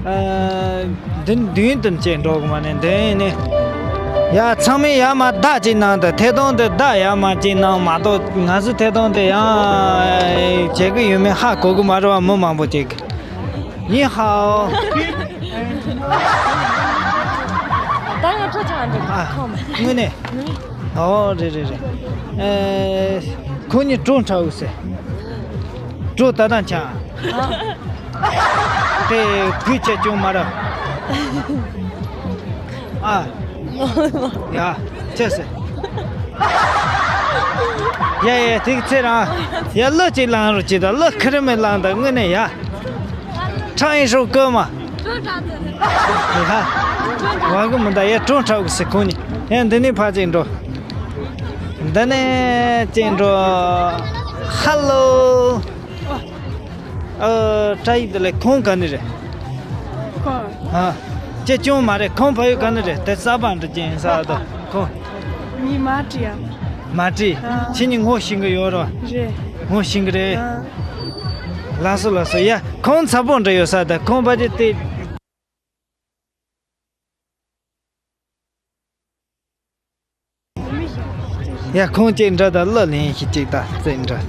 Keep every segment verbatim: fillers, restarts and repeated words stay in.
ཨ། འདི་མདུན་དུ་བྱས་འགྲོ་གི་མ་ནས་འདི་ནས། ཡ་ཚང་མས་ཡ་མ་བརྡ་ཅིག་གནང་དང་། ཐད་གཏོང་དེ་བརྡ་ཡ་མ་ཅིག་གནང་མ་གཏོགས། ང་ཚོ་ཐད་གཏོང་དེ་ཡང་བྱེད་གི་ཡོད་མེད་ཧ་གོ་གི་མ་རེད་བ། མི་མང་པོ་ཅིག་ཡིན་ཧའོ། ད་ཡང་ཁྲོ་ཆགས་འདུག་ཨ། ཁོམ། དངོས་གནས། ཨོ་རེད་རེད་རེད། ཨེ། ཁོ་གཉིས་བྲོ་འཁྲབ་ཟེར། བྲོ་ད་ལྟ་ཆགས། ཨ། དེ་གུས་ཆེ་ཅུང་མ་ར། ཨ། ཡ། ཆེ་ཟེར། ཡ་ཡ། དེ་གི་ཚེ་རང་། ཡ་གླུ་ཅིག་བླངས་རོགས་གྱིས་དང་། གླུ་ཁེར་མི་བླངས་དང་། དངོས་གནས་ཡ། ཁྲང་ཡིན་ཧྲོ་ཀོ་མ། ཡ། བ་གི་མི་འདའ་ཡ། བྲོ་འཁྲབ་གི་ཟེར་ཁོ་གཉིས། ཡ་འདི་ནས་ཕར་ཅིག་འགྲོ། འདི་ནས་ཅིག་འགྲོ། ཧ་ལོ། ཨ། བཀྲ་ཤིས་བདེ་ལེགས། ཁོང་ག་ནས་རེད། ཁོང་། ཨ། ཅེ་ཅུང་མ་རེད། ཁོང་ཕ་ཡུལ་ག་ནས་རེད། དེ་ས་པ་འདྲ་ཅན་ས་དོ་ཁོང་། མི་མ་བྲིས་ཡ། མ་བྲིས། ཨ། ཁྱེད་གཉིས་ངོ་ཤེས་གི་ཡོད་རོ། རེད། ངོ་ཤེས་གི་རེད། ཨ། ལགས་སོ་ལགས་སོ། ཡ་ཁོང་ཚ་པོ་འདྲ་ཡོད་ས་དང་། ཁོང་ཕ་ཅེ་དེ། ཡ་ཁོང་ཅིག་འདྲ་དང་། གླུ་ལེན་ཤིག་ཅིག་དང་ཅིག་འདྲ།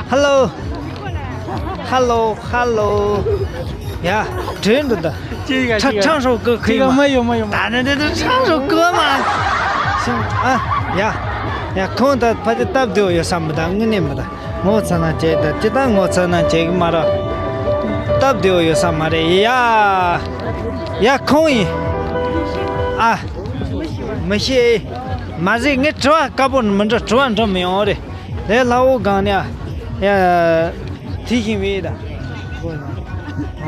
ཧ་ལོ། ཧ་ལོ། ཧ་ལོ། ཡ་དྲན་འདུག་ད། ཅིག་ག་ཁྲ་ཅིག་ག་ཁྲང་ཧྲོ་ཀོ་ཁི་ཅིག་ག་མ་མ་ཡོང་མ་ཡོང་མ། ད་ནི་འདི་འདི་ཁྲང་ཧྲོ་ཀོ་མ། ཤིང་ཨ། ཡ། ཡ་ཁོང་ད་ཕ་ཅི་སྟབས་བདེ་བོ་ཡོད་ས་མི་འདུག་དངོས་གནས་མི་འདུག་ངོ་ཚ་ན་བྱེད་ད། ཅི་ད་ངོ་ཚ་ན་བྱེད་གི་མ་ར། སྟབས་བདེ་བོ་ཡོད་ས་མ་རེད་ཡ། ཡ་ཁོང་ཡིན། ཨ། མི་ཤེས། མ་ཟད་ངས་དྲི་བ་དཀར་པོ་མི་འདྲི། དྲི་བ་འདྲི་མི་ཡོང་རེད། ལས་སླ་བོ་སྒང་ནས་ཨ། ཡ། དེ་བཞིན་བས་ད།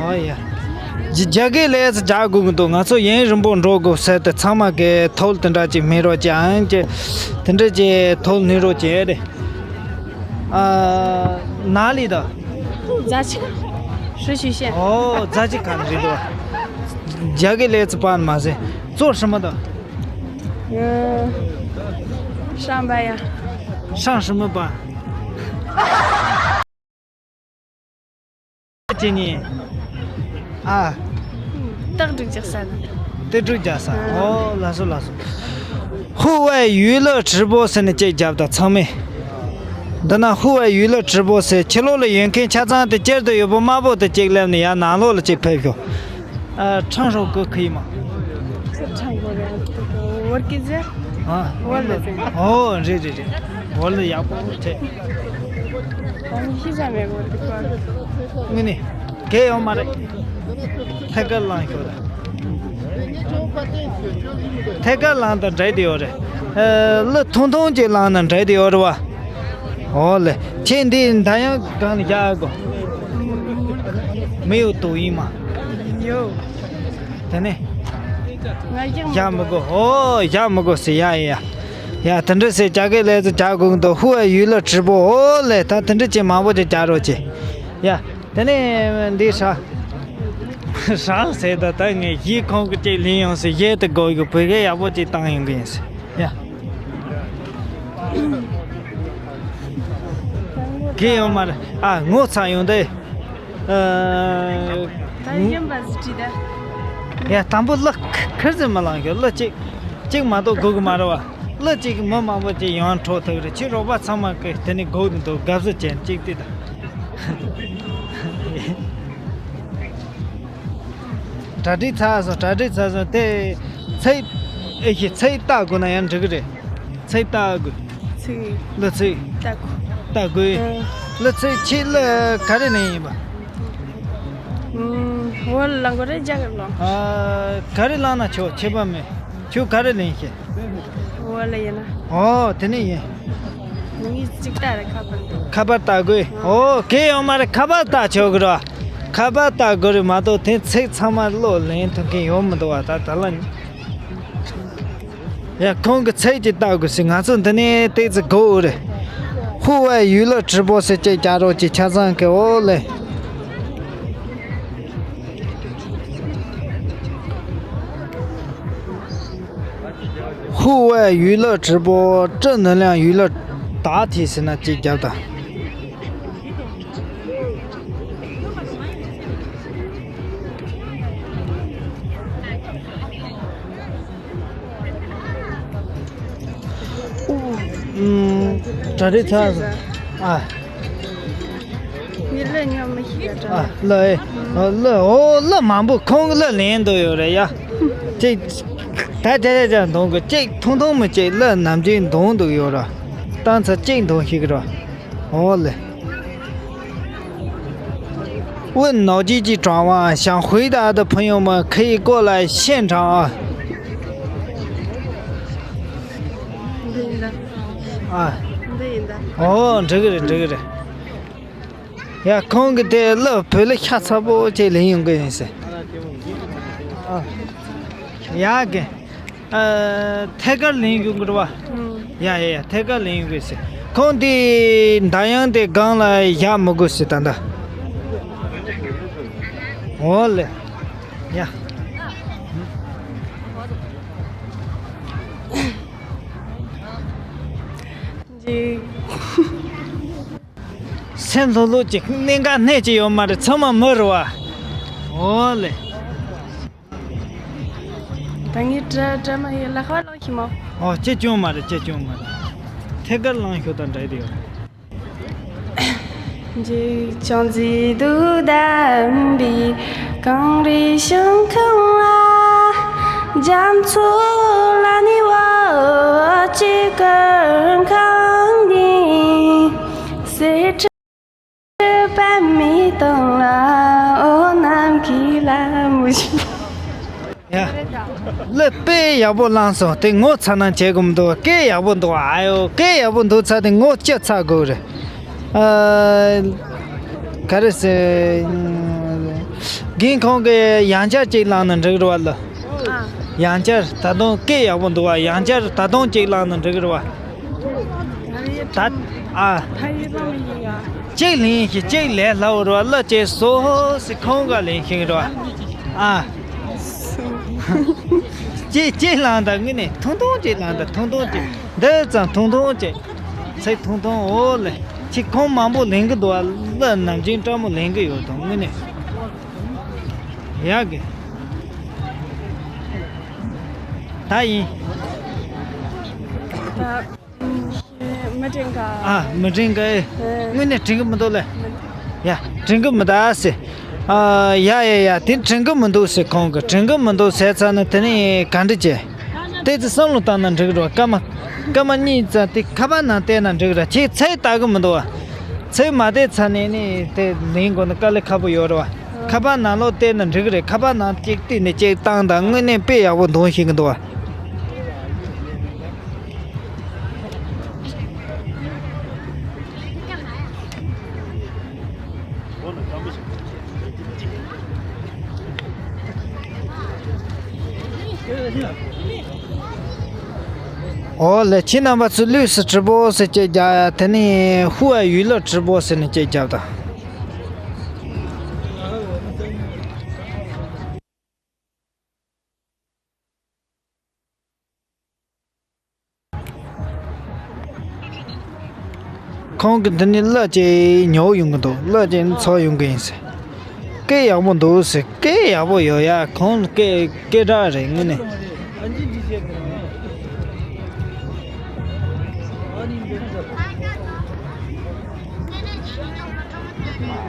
ཨོ་ཡ། རྒྱ་རྒྱ་སྐད་ལས་ཙི་རྒྱག་དགོས་གི་འདུག་ང་ཚོ་ཡུན་རིང་པོ་འགྲོ་དགོས་ཟེར་ཏེ། ཚང་མ་གི་ཐོལ་དེ་འདྲ་ཅིག་མེད་རོགས་ཀྱི་ཨང་ཀྱི། དེ་འདྲ་ཅིག་ཐོལ་ནི་རོགས་ཀྱི་རེད། ཨ། ནཱ་ལི་ད། རྫ་ཆུ། ཧྲི་ཞུ་ཤེ། ཨོ་རྫ་ཆུ་ག་ནས་རེད་འདུག་རྒྱ་སྐད་ལས་ཙི་པ་ནི་མ་ཟད། ཙོ་ཧྲི་མ་ད། ཧྲང་པ་ཡ། ཧྲང་ཧྲི་མ་པ། ཅི་ཉིན། ཨ། སྟག་སྒྲིག་རྒྱག་ས་ན། སྟག་སྒྲིག་རྒྱག་ས། ཨོ་ལགས་སོ་ལགས་སོ། 户外娱乐直播 ཟེར་ནས་ཅིག་རྒྱབ་དང་ཚང་མས། འདི་ན་户外娱乐直播 ཟེར། ཕྱི་ལོགས་ལ་ཡོད་མཁན་ཆ་ཚང་དེ་དཀྱིལ་དུ་ཡོད་པོ་དམར་པོ་དེ་ཅིག་སླེབས་ནས་ཡར་ནང་ལོགས་ལ་ཅིག་ཕེབས་ཤོག་ཨ། ཁྲང་ཧྲོ་ཀོ་ཁི་ཡིན་མ། ཁྲང་ཧྲོ་ཀོ་རེད། ཝར་ཀི་ཟེར། ཨ། ཝར་ལ་ཟེར། ཨོ་རེད་རེད་རེད། ཝར་ལ་ཡག་པོ་ཐེ། ཁོང་ཤི་ས་མེད་གོ་དེ་ཀོ། ངི་ནི། གལ་ཡོད་མ་རེད། ཐད་ཀར་ལངས་ཤོག་ད། ཐད་ཀར་ལངས་དང་འདྲ་དེ་ཡོད་རེད། ཨ། གླུ་ཐུང་ཐུང་ཅིག་བླངས་ན་འདྲ་དེ་ཡོད་རེད་བ། ཨོ་ལེ། ཁྱེད་འདི་ད་ཡང་གང་ལ་བཞག་གོ། མི་ཡོད་དོ་ཡིན་མ། ཡོད། དེ་ནས། ང་ཡག་མི་བཞག་མི་དགོས། ཨོ་བཞག་མི་དགོས་ཟེར། ཡ་ཡ་ཡ། ཡ་དེ་འདྲ་ཟེར། རྒྱ་སྐད་ལས་ཙི་རྒྱག་དགོས་འདུག 户外娱乐直播 ཨོ་ལེ། ད་དེ་འདྲ་ཅིག་མང་པོ་ཅིག་རྒྱག་རོགས་གྱིས། ཡ། དེ་ནས་འདི་ཧྲ། ཧྲ་ཟེར་ད། ད་ངས་གཞས་ཁོང་གི་ཅིག་ལེན་ཡོང་ཟེར། གཞས་དེ་དགོས་གི། བོད་སྐད་ཡག་པོ་ཅིག་བཏང་ཡོང་གི་ཡིན་ཟེར། ཡ། གི་ཡོང་མ་རེད། ཨ། ངོ་ཚ་ཡོང་དེ། ཨ། ད་ཡིན་པ་ཟིག་བྲིས་ད། ཡ་དང་པོ་གླུ་ཁ་ཁེར་ཟིག་མ་བླངས་ཤོག་གླུ་གཅིག་གཅིག་མ་གཏོགས་དགོས་གི་མ་རེད་བ། གླུ་གཅིག་གིས་མི་མང་པོ་ཅིག་ཡོང་འཕྲོ་ཐུབ་རེད། ཁྱེད་རོགས་པ་ཚང་མ་གིས་དེ་ནས་སྒུག་ནས་འདུག་དགའ་བསུ་བྱས་ནས་གཅིག་བལྟས་དང་། གྲ་སྒྲིག་ཚར་སོང་། གྲ་སྒྲིག་ཚར་སོང་། དེ་ཚིག་ཨེ་ཤི་ཚིག་བལྟ་དགོས་ན་ཡང་འགྲིག་གི་རེད། ཚིག་བལྟ་དགོས། ཚིག་གླུ་ཚིག་བལྟ་དགོས། བལྟ་དགོས། ཨ། གླུ་ཚིག་ཁྱེད་གླུ་ག་རེ་ལེན་ཡིན་པ། ཨུམ། ཝར་ལེན་དགོས་རེད། རྒྱ་གར་ལེན། ཨ། ག་རེ་ལེན་ན་ཆོག་ཁྱད་པར་མེད། ཁྱོད་ག་རེ་ལེན་ཤེས། ཝར་ལེན་ཡིན་ན། ཨོ་དེ་ནས་ཡིན། ངས་གཅིག་བལྟ་རེད། ཁ་པར་དང་། ཁ་པར་བལྟ་དགོས། ཨོ་གལ་ཡོད་མ་རེད། ཁ་པར་བལྟ་ཆོག་གི་རེད། ཁ་པར་བལྟ་དགོས་རེད་མ་གཏོགས་དེ་ཚིག་ཚང་མ་བློ་ལེན་ཐུབ་མཁན་ཡོད་མི་འདུག་བ། ད་ད་ལ། ཡ་ཁོང་གི་ཚིག་ཅིག་བལྟ་དགོས་ཟེར། ང་ཚོ་འདི་ནས་ཏོག་ཙམ་སྒུག་རེད། 户外娱乐直播 ཟེར་ཅིག་རྒྱག་རོགས་གྱིས་ཆ་ཚང་གིས། ཨོ་ལེ། 户外娱乐直播，正能量娱乐答题 ཟེར་ན་ཅིག་རྒྱབ་དང་། གྲ་སྒྲིག་ཚར་སོང་། ཨ། ངས་གླུ་ཉོ་མི་ཤེས་པ་འདྲ། ཨ། གླུ་ཨེ། ཨ། གླུ། ཨོ། གླུ་མང་པོ་ཁོང་གི་གླུ་ལེན་འདུག་ཡོད་རེད་ཡ། ཅིག་ད་དེ་རེད་ཅག་འདོན་གི། ཅིག་ཐུང་ཐུང་མི་ཅིག་གླུ་ནམ་རྒྱུན་འདོན་འདུག་ཡོད་ར། གཏམ་ཚ་ཅིག་འདོན་ཤེས་གི་ར། ཨོ་ལེ། 问脑筋急转弯，想回答的朋友们可以过来现场啊。 འདི་ཡིན་ད། ཨ། འདི་ཡིན་ད། ཨོ། འགྲིག་གི་རེད། འགྲིག་གི་རེད། ཡ། ཁོང་གི་དེ་གླུ་བོད་གླུ་ཤ་ཚ་པོ་ཅིག་ལེན་ཡོང་གི་ཡིན་ཟེར། ཨ། ཡ་གི། ཨ། ཐད་ཀར་ལེན་ཡོང་གི་རེད་བ། ཨང་། ཡ་ཡ་ཡ། ཐད་ཀར་ལེན་ཡོང་གི་ཟེར། ཁོང་དེ་མདའ་ཡང་དེ་སྒང་ལ་བཞག་མི་དགོས་ཟེར་ད་ལྟ། ཨོ་ལེ། ཡ། འཇིག་སེམས་ལྷོད་ལྷོད་ཅིག། གནད་འགག་སྣེ་གཅིག་ཡོད་མ་རེད། ཚང་མ་མི་རེད་བ། ཨོ་ལེ། ད་ངས་བྲ་བྲ་མ་ཡིན་ལ་ཁ་བ་ལོང་ཤི་མོ། ཨོ། ཅི་ཅུང་མ་རེད། ཅི་ཅུང་མ་རེད། ཐད་ཀར་ལང་ཤོག་དང་འདྲ་དེ་ཡོད། འཇིག་ཆུང་མཛེས་སྡུག་ལྡན་པའི་གངས་རི་ཞིང་ཁམས་ལ། རྒྱ་མཚོ་ལ་ནི་བ་ཅི་ཀར་ཁང་ནི། གསེར་ཁྲི་པདྨའི་སྟེང་ལ་འོ་ནམ་མཁའི་ལ་མུ་བཞིན། ཡ། གླུ་དཔེ་ཡག་པོ་བླངས་སོང་། དེ་ངོ་ཚ་ན་བྱེད་དགོས་མི་འདུག། སྐད་ཡག་པོ་འདུག། ཨ་ཡོ། སྐད་ཡག་པོ་འདུག་ཚ་དེ་ངོ་ཅི་ཚ་དགོས་རེད། ཨ། ག་རེ་ཟེར། རྒན་ཁོང་གིས་ཡང་བསྐྱར་ཅིག་བླངས་ན་འགྲིག་རེད་བ་ལ། ཨ། ཡང་བསྐྱར། ད་དུང་སྐད་ཡག་པོ་འདུག་བ། ཡང་བསྐྱར་ད་དུང་ཅིག་བླངས་ན་འགྲིག་རེད་བ། ད། ཨ། ད་ཡིད་ལ་མི་ཡིན་ཡ། གཅིག་ལེན་ཞིག། གཅིག་ལས་སླ་བོ་རེད་བ། གླུ་གཅིག་སོ་སི་ཁོང་ག་ལེན་ཤེས་རེད་བ། ཨ། གཅིག་གཅིག་བླངས་དང་། དངོས་གནས་ཐུང་ཐུང་གཅིག་བླངས་དང་། ཐུང་ཐུང་གཅིག། འདི་ཙམ་ཐུང་ཐུང་གཅིག། ཚིག་ཐུང་ཐུང་། འོ་ལེ། ཁྱེད་ཁོང་མང་པོ་ལེན་གི་འདུག་བ། གླུ་ནམ་རྒྱུན་སྤྲང་མོ་ལེན་གི་ཡོད་དང་། དངོས་གནས། ཡག་གི། ད་ཡིན། ད་མི་དྲན་ག། ཨ། མི་དྲན་ག་ཨེ། ཨེ། དངོས་གནས་དྲན་གི་མི་འདུག་ལེ། མི། ཡ། དྲན་གི་མི་འདུག་ཟེར། ཨ། ཡ་ཡ་ཡ། དེ་དྲན་གི་མི་འདུག་ཟེར། ཁོང་གི་དྲན་གི་མི་འདུག་ཟེར་ཚར་ན་དེ་ནས་ག་འདྲ་བྱེད། དེ་ཚོ་བསམ་བློ་བཏང་ན་འགྲིག་རེད་བ། སྐར་མ། སྐར་མ་གཉིས་ཙམ་དེ་ཁ་པར་ནང་བལྟས་ན་འགྲིག་རེད། ཁྱེད་ཚིག་ལྟ་གི་མི་འདུག་བ། ཚིག་མ་བལྟས་ཚར་ནས་ནི་དེ་ལེན་དགོས་ན་དཀའ་ལས་ཁག་པོ་ཡོད་རེད་བ། ཁ་པར་ནང་ལོགས་བལྟས་ན་འགྲིག་གི་རེད། ཁ་པར་ནང་གཅིག་བལྟས་ནས་གཅིག་བཏང་དང་། དངོས་གནས་དཔེ་ཡག་པོ་འདོན་ཤེས་ཀྱི་འདུག་བ། ཨོ་ལེ། ཁྱེད་རྣམ་པ་ཚོས་ལུས་སུ་直播ཟེར་གཅིག་རྒྱབ། དེ་ནས་ཧུའ་ཡུལ་ལ་直播ཟེར་ནས་གཅིག་རྒྱབ་དང་། ཁོང་གིས་འདི་ནས་གླུ་ཅིག་ཉོ་ཡོང་གི་འདུག། གླུ་ཅིག་འཚོལ་ཡོང་གི་ཡིན་ཟེར། སྐད་ཡག་པོ་འདུག་ཟེར། སྐད་ཡག་པོ་ཡོད་ཡ། ཁོང་སྐད་སྐད་གྲགས་རེད་དངོས་གནས།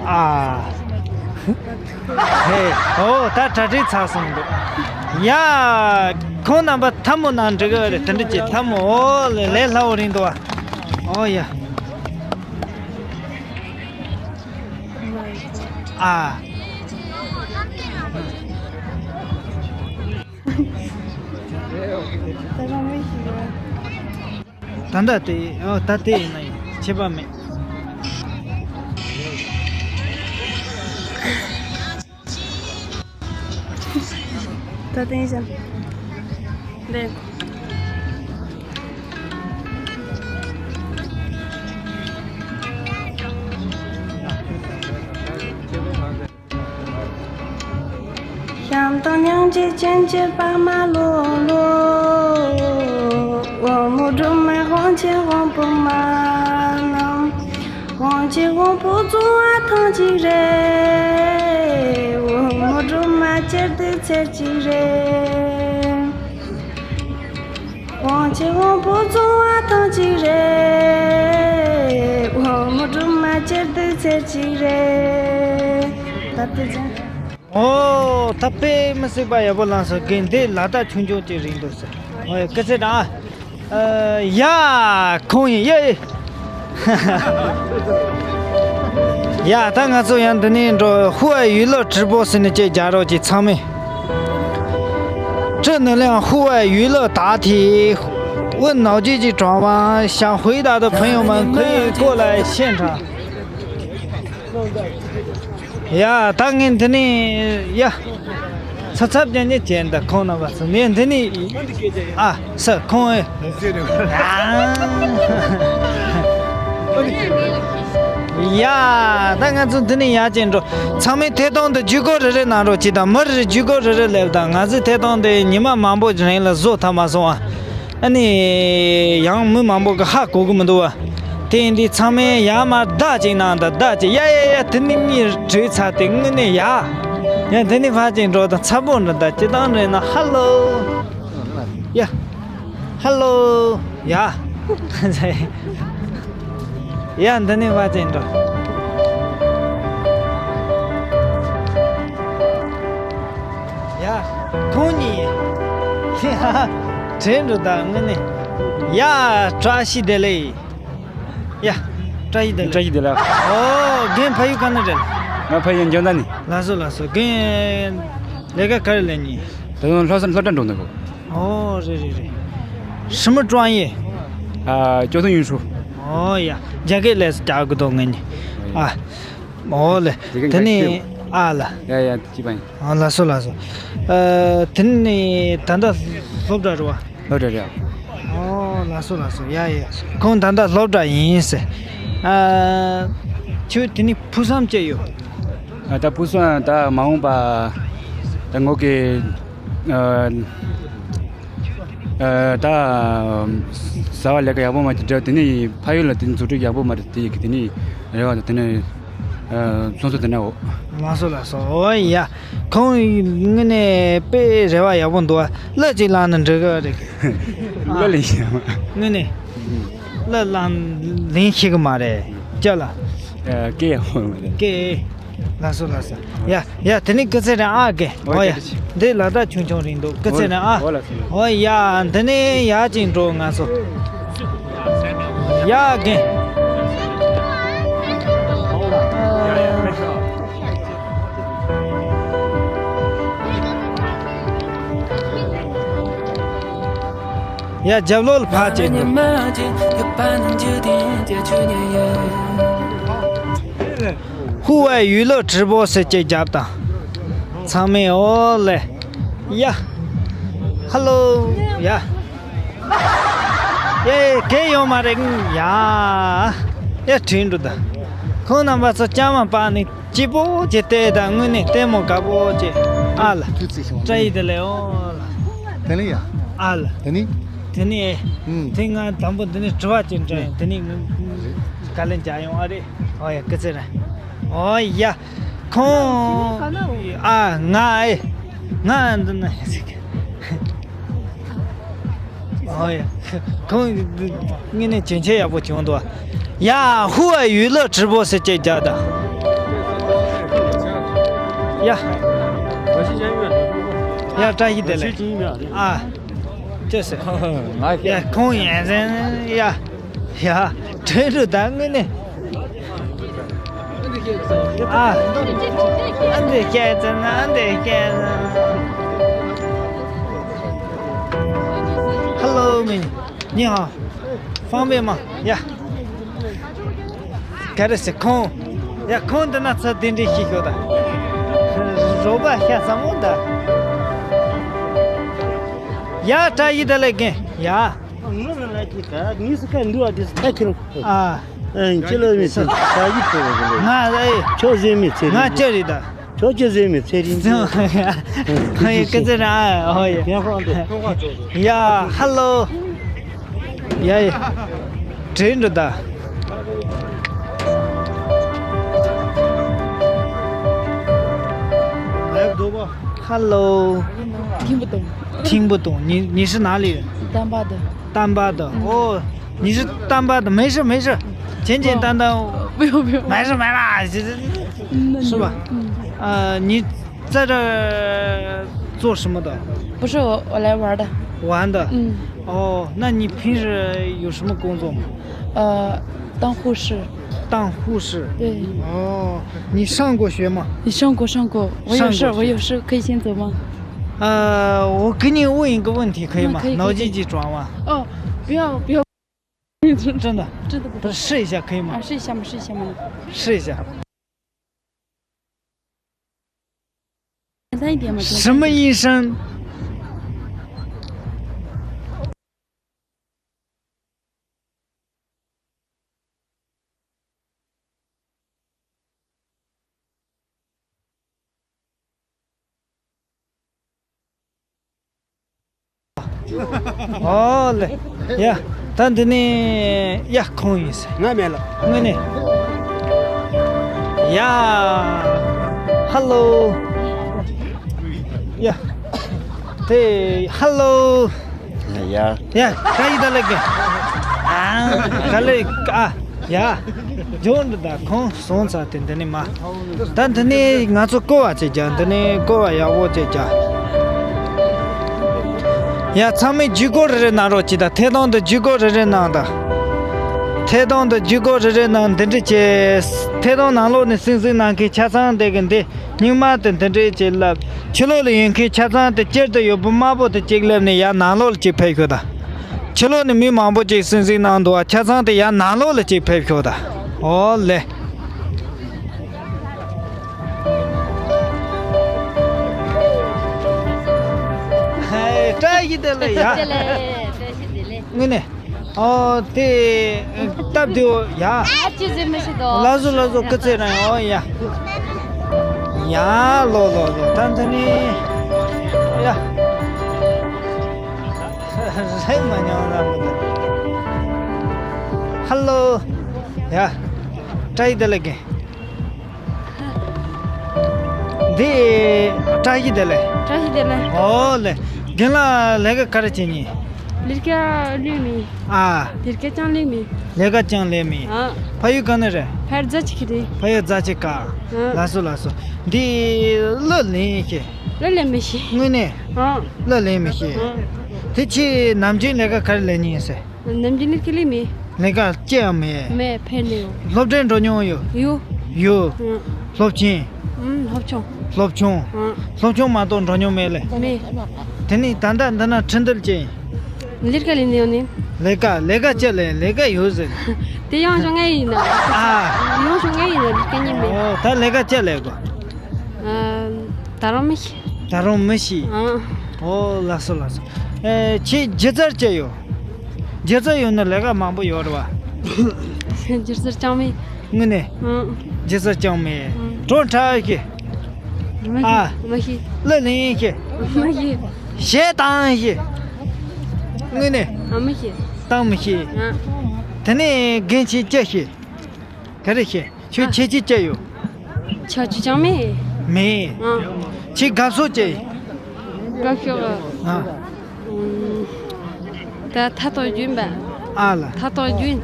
ཨ། ཧེ། ཨོ། ད་གྲ་སྒྲིག་ཚར་སོང་འདུག། ཡ། ཁོང་རྣམ་པ་ཐལ་མོ་ནང་འགྲིག་གི་རེད། དེ་འདྲ་ཅིག་ཐལ་མོ། ཨོ་ལེ། ལས་སླ་བོ་རེད་འདུག་བ། ཨོ་ཡ། ཨ། ད་ལྟ་དེ། ཨོ། ད་དེ་ཡིན་ན་ཡིན། ཁྱད་པར་མེད། ད་དེ་ཡིན་ཞིང་། འདི། བྱམས་དང་སྙིང་རྗེ་ཅན་གྱི་པདྨ་ལོ་ལོ། བུ་མོ་སྒྲོལ་མ་དབང་ཆེན་དབང་པོ་མ་རྣམས། དབང་ཆེན་དབང་པོ་རྫོགས་པ་ཐམས་ཅད་རེད། བུ་མོ་སྒྲོལ་མ་སྤྱིར་དུ་ཚེ་གཅིག་རེད། དབང་ཆེན་དབང་པོ་རྫོགས་པ་ཐམས་ཅད་རེད། ཅེར་དུ་ཚེར་ཅིག་རེད། ད་དུ་ཅན། ཨོ། ད་དཔེ་མི་སྲིད་པ་ཡག་པོ་བླངས་སོང་། རྒན་འདི་ལ་དྭགས་ཆུང་ཆུང་ཅིག་རེད་འདུག་ཟེར། ཨོ་ཡ། སྐུ་ཚེ་དང་། ཨ། ཡ། ཁོང་ཡིན་ཡ། ཡ། ད་ང་ཚོ་ཡང་འདི་ནས་འགྲོ། ཧུའེ་ཡུས་ལོ་ཀྲི་པོ་ཟེར་ནས་ཅིག་རྒྱག་རོགས་གྱིས་ཚང་མས། 这能量户外娱乐答题，问脑筋急转弯，想回答的朋友们可以过来现场。 ཡ། ད་ངས་འདི་ནས་ཡ། ཚ་ཚབ་ཀྱང་ཉེ་ཅན་ད་ཁོང་རྣམ་པ་ཚོ་ངས་འདི་ནས། ཨ། ས་ཁོང་ཨེ། ཡ། ད་ང་ཚོ་འདི་ནས་ཡར་ཅན་འགྲོ། ཚང་མས་ཐད་གཏོང་དུ་བརྒྱུད་སྐུར་རེ་རེ་གནང་རོགས་གྱིས་དང་། མི་རེ་རེ་བརྒྱུད་སྐུར་རེ་རེ་སླེབས་དང་། ང་ཚོས་ཐད་གཏོང་དེ་ཉི་མ་མང་པོ་རིང་ལ་བཟོ་ཐུབ་མ་སོང་ཨ། ཨ་ནི། ཡང་མི་མང་པོ་གི་ཧ་གོ་གི་མི་འདུག་བ། དེ་ཡིན་དུས་ཚང་མས་ཡར་མར་བརྡ་ཅིག་གནང་དང་། བརྡ་ཅིག་ཡ་ཡ་ཡ། དེ་ནི་གཉིས་བྲོས་ཚར་ཏེ་དངོས་གནས་ཡ། ཡ་དེ་ནི་ཕར་ཅིག་འགྲོ་དང་། ཚ་པོ་འདྲ་དང་། སྤྱིར་བཏང་རེད་ན། ཧ་ལོ། ཡ། ཧ་ལོ། ཡ། ཡ་འདི་ནི་ཕར་ཅིག་འགྲོ། ཡ། ཁོང་གཉིས། ཡ། དྲན་འགྲོ་ད་དངོས་གནས། ཡ། བཀྲ་ཤིས་བདེ་ལེགས། ཡ། བཀྲ་ཤིས་བདེ་ལེགས། བཀྲ་ཤིས་བདེ་ལེགས། ཨོ། རྒན་ཕ་ཡུལ་ག་ནས་རེད། ང་ཕ་ཡུལ་འཇོ་མདའ་ནས། ལགས་སོ་ལགས་སོ། རྒན་ལས་ཀ་ག་རེ་ལས་ནི། ད་དུང་སློབ་གྲྭ་སློབ་གྲྭ་འགྲོ་འདུག་གོ། ཨོ། རེད་རེད་རེད། ཧྲི་མི་ཀྲོང་ཡེ། ཨ། ཅོ་ཐུང་ཡུན་ཧྲུ། ཨོ་ཡ། རྒྱ་སྐད་ལས་སུ་རྒྱག་གི་འདུག་ངེད་གཉིས། ཨ། ཨོ་ལེ། དེ་ག་དེ་ནི། ཨ་ལ། ཡ་ཡ། ཅི་པ་ཡིན། ཨ། ལགས་སོ་ལགས་སོ། ཨ། དེ་ནི་ད་ལྟ་སློབ་གྲྭ་རེད་བ། སློབ་གྲྭ་རེད། ཨོ། ལགས་སོ་ལགས་སོ། ཡ་ཡ། ཁོང་ད་ལྟ་སློབ་གྲྭ་ཡིན་ཟེར། ཨ། ཁྱོད་དེ་ནི་ཕུགས་བསམ་ཅི་ཡོད། ཨ། ད་ཕུགས་བསམ་ད་མ་འོངས་པ་ད་ངོ་གི། ཨ། ཨ། ད་གསར་པ་ལས་ཀ་ཡག་པོ་མ་ཅིག་འགྲོ། དེ་ནས་ཕ་ཡུལ་ལ་དེ་འཛུགས་སྐྲུན་ཡག་པོ་མ་རེད། དེ་ཡི་གི་དེ་ནས་རེ་བ་དང་། དེ་ནས། ཨ། སོང་ཙང་དེ་ན་འོ། ལགས་སོ་ལགས་སོ། ཨོ་ཡ། ཁོང་དངོས་གནས་དཔེ་རེ་བ་ཡག་པོ་འདུག་ཨ། གླུ་ཅིག་བླངས་ན་འགྲིག་གི་རེད། གླུ་ལེན་ཤེས་མ། དངོས་གནས། གླུ་བླངས་ལེན་ཤེས་གི་མ་རེད་ཅག་ལ། ཨ། སྐད་ཡག་པོ་མ་རེད། སྐད། ལགས་སོ་ལགས་སོ། ཡ་ཡ། དེ་ནི་སྐུ་ཚེ་རིང་ཨ། རྒན། ཨོ་ཡ། འདི་ལ་དྭགས་ཆུང་ཆུང་རེད་འདུག་སྐུ་ཚེ་རིང་ཨ། ཨོ་ལགས་སོ། ཨོ་ཡ། འདི་ནས་ཡར་ཅིག་འགྲོ་ང་ཚོ། ཡ་རྒན། ཡ། རྒྱབ་ལོགས་ལ་ཕར་ཅིག་འགྲོ། ཧུ་ཝེ་ཡུས་ལོ་ཀྲི་པོ་ཟེར་ཅིག་རྒྱབ་དང་། ཚང་མས་ཨོ་ལེ། ཡ། ཧ་ལོ། ཡ། ཡ་ཡ། གལ་ཡོད་མ་རེད། ཡ། ཡ། དྲན་འགྲོ་ད། ཁོང་རྣམ་པ་ཚོ་བཅའ་མར་བབས་ནས་སྐྱིད་པོ་ཅིག་བལྟས་དང་། དངོས་གནས་ལྟད་མོ་དགའ་པོ་ཅིག་ཨ་ལ། བཀྲ་ཤིས་བདེ་ལེགས། ཨོ་ལ། དེ་ནི་ཡ། ཨ་ལ། དེ་ནི། དེ་ནི། ཨུམ། དེ་ང་དང་པོ་འདི་ནས་དྲི་བ་ཅིག་འདྲི་ཡིན། དེ་ནི་ང་ག་ལེ་འཇགས་ཡོང་ཨ་རེད། ཨོ་ཡ། སྐུ་ཚེ་རིང་། ཨོ་ཡ། ཁོང་། ཨ། ང་ཨེ། ང་འདི་ན། ཨོ་ཡ། ཁོང་དངོས་གནས་བྱོན་ཆས་ཡག་པོ་བྱུང་འདུག་ཡ། ཧུ་ཝེ་ཡུས་ལོ་ཀྲི་པོ་ཟེར་ཅིག་རྒྱག་དང་། ཡ། ཡ། བཀྲ་ཤིས་བདེ་ལེགས། ཨ། ཅི་ཟེར། ང་ཡ། ཁོང་ཡན་ཟན་ཡ། ཡ། དྲན་འགྲོ་ད་དངོས་གནས། ཨ། ཨ་འདི་སྐད་ཙམ་ན། ཨ་འདི་སྐད་ཙམ། ཧ་ལོ་མི། ཉི་ཧ། ཧྥང་པེ་མ། ཡ། ག་རེ་ཟེར་ཁོང་། ཡ། ཁོང་འདི་ན་ཚ་དེ་འདྲའི་ཤི་ཤོག་ད། རོགས་པ་ཤ་ཚ་མོ་ད། ཡ། བཀྲ་ཤིས་བདེ་ལེགས་རྒན། ཡ། ངས་སུ་ཁ་འདུག་ཨ། དེ་སུ་ཁ་ཁྱེར། ཨ། ཨ། ཁྱེད་ལ་མི་ཚེ་ད་ཡིད་ཆེས་པ་ཟེར་ལོ། ང་ཨེ། ཁྱོད་ཟེར་མི་ཚེ་རིང་། ང་ཅི་རེད་ད། ཁྱོད་ཅི་ཟེར་མི་ཚེ་རིང་། ཨ་ཡ། སྐུ་ཚེ་རིང་། ཨ། ཨོ་ཡ། ཡ། ཧ་ལོ། ཡ་ཡ། དྲན་འགྲོ་ད། ཧ་ལོ། 听不懂。听不懂。你，你是哪里人？丹巴的。丹巴的。哦，你是丹巴的，没事没事，简简单单。不用不用，没事没事，这这那是吧？嗯，啊，你在这做什么的？不是我，我来玩的。玩的？嗯。哦，那你平时有什么工作吗？呃，当护士。当护士？对。哦，你上过学吗？你上过上过，我有事儿，上过学。我有事儿可以先走吗？呃，我给你问一个问题，可以吗？嗯，可以，可以，脑筋急转弯。哦，不要不要。真的，真的不会。试一下可以吗？啊，试一下嘛，试一下嘛。试一下。简单一点嘛，简单一点。什么医生？ཨོ་ལེ། ཡ། ད་འདི་ནི་ཡ་ཁོང་ཡིན་ཟེར། ང་མེད་ལ། དངོས་གནས། ཡ། ཧ་ལོ། ཡ། དེ་ཧ་ལོ། ཡ། ཡ། ག་ཡི་ད་ལེ་གེ། ཨ། ག་ལེ་ཨ། ཡ། ཇོན་འདི་ད་ཁོང་སོང་ཚར་ཏེ་འདི་ནི་མ། ད་འདི་ནི་ང་ཚོ་ཀོ་བ་ཅིག་རྒྱག་འདི་ནི་ཀོ་བ་ཡག་པོ་ཅིག་རྒྱག་ཡ། ཚང་མས་ཇུས་འགོད་རེ་རེ་གནང་རོགས་གྱིས་ད། ཐད་གཏོང་དུ་ཇུས་འགོད་རེ་རེ་གནང་ད། ཐད་གཏོང་དུ་ཇུས་འགོད་རེ་རེ་གནང་། འདི་འདྲ་བྱས། ཐད་གཏོང་ནང་ལོགས་ནས་སིང་སིང་གནང་མཁན་ཆ་ཚང་དེ་གི་འདི། སྙིང་དམར་དེ་འདི་འདྲས་ཅིག་ལབ། ཕྱི་ལོགས་ལ་ཡོད་མཁན་ཆ་ཚང་དེ་སྤྱིར་དུ་ཡོད་པོ་དམར་པོ་དེ་གཅིག་ལབ་ནས་ཡར་ནང་ལོགས་ལ་གཅིག་ཕེབས་ཤོག་ད། ཕྱི་ལོགས་ནས་མི་མང་པོ་ཅིག་སིང་སིང་གནང་འདུག་བ། ཆ་ཚང་དེ་ཡར་ནང་ལོགས་ལ་གཅིག་ཕེབས་ཤོག་ད། ཨོ་ལེ། ཧེ། བཀྲ་ཤིས་བདེ་ལེགས་ཡ། བདེ་ལེགས། བཀྲ་ཤིས་བདེ་ལེགས། དངོས་གནས། ཨོ་དེ། སྟབས་བདེ་བོ་ཡ། ཨ་ཅི་ཟེར་མི་ཤེས་དོ། ལགས་སོ་ལགས་སོ། སྐུ་ཚེ་རིང་། ཨོ་ཡ། ཡ་ལོ་ལོ་ལོ། ད་འདི་ནི་ཡ། རེད་མ་མྱོང་ལ་མི་འདུག་ཧ་ལོ། ཡ། བཀྲ་ཤིས་བདེ་ལེགས་རྒན། འདི་བཀྲ་ཤིས་བདེ་ལེགས། བཀྲ་ཤིས་བདེ་ལེགས། ཨོ་ལེ། རྒན་ལགས་ལས་ཀ་ག་རེ་བྱེད་ཉིན། ལས་ཀ་ལས་མེད། ཨ། ལས་ཀ་ཅང་ལས་མེད། ལས་ཀ་ཅང་ལས་མེད། ཨ། ཕ་ཡུལ་ག་ནས་རེད། ཕར་རྫ་ཆུ་གི་རེད། ཕ་ཡུལ་རྫ་ཆུ་ཀ། ཨ། ལགས་སོ་ལགས་སོ། འདི་གླུ་ལེན་ཤེས། གླུ་ལེན་མི་ཤེས། དངོས་གནས། ཨ། གླུ་ལེན་མི་ཤེས། ཨ། དེ་ཁྱེད་ནམ་རྒྱུན་ལས་ཀ་ག་རེ་ལས་ཉིན་ཟེར། ནམ་རྒྱུན་ནི་ཁེ་ལི་མེད། ལས་ཀ་ཅི་ཡང་མེད། མེད། ཕེ་ནེ་ཡོད། སློབ་གྲྭའི་འགྲོ་མྱོང་ཡོད། ཡོད། ཡོད། ཨང་། སློབ་ཆེན། ཨང་། སློབ་ཆུང་། ཨང་། སློབ་ཆུང་མ་གཏོགས་འགྲོ་མྱོང་མེད་ལེ། མེད། དེ་ནི་ད་ལྟ་འདི་ན་ཁྲིན་ཏུར་ཅི་ཡིན། ལས་ཀ་ལས་ནི་ཡོད་ནི། ལས་ཀ་ལས་ཀ་ཅི་ལས་ལས་ཀ་ཡོད་ཟེར། དེ་ཡང་བྱུང་ངེས་ཡིན་ན། ཨ། ཡང་བྱུང་ངེས་ཡིན་ན་ལས་ཀ་ཉིད་མེད། ཨོ་ད་ལས་ཀ་ཅི་ལས་གོ། ཨ། ད་རུང་མི་ཤེས། ད་རུང་མི་ཤེས། ཨང་། ཨོ་ལགས་སོ་ལགས་སོ། ཨེ་ཁྱེད་སྒྱུ་རྩལ་ཅི་ཡོད། སྒྱུ་རྩལ་ཡོད་ན་ལས་ཀ་མང་པོ་ཡོད་རེད་བ། སྒྱུ་རྩལ་ཅང་མེད། དངོས་གནས། ཨང་། སྒྱུ་རྩལ་ཅང་མེད། ཨང་། བྲོ་འཁྲབ་ཤེས། མ་ཤེས། ཨ། མ་ཤེས། གླུ་ལེན་ཤེས། མ་ཤེས། གཞས་བཏང་ཤེས། དངོས་གནས། ཨ། མ་ཤེས། བཏང་མི་ཤེས། ཨང་། དེ་ནས་རྒན་ཁྱེད་ཅི་ཤེས། ག་རེ་ཤེས། ཁྱོད་ཨ། ཁྱད་ཆོས་ཅི་ཡོད། ཁྱད་ཆོས་ཅང་མེད། མེད། ཨ། ཁྱེད་དགའ་ཕྱོགས་ཅི་ཡིན། དགའ་ཕྱོགས། ཨ། ཨུམ། ད་ཐ་ཐོག་རྒྱུན་པ། ཨ་ལ། ཐ་ཐོག་རྒྱུན།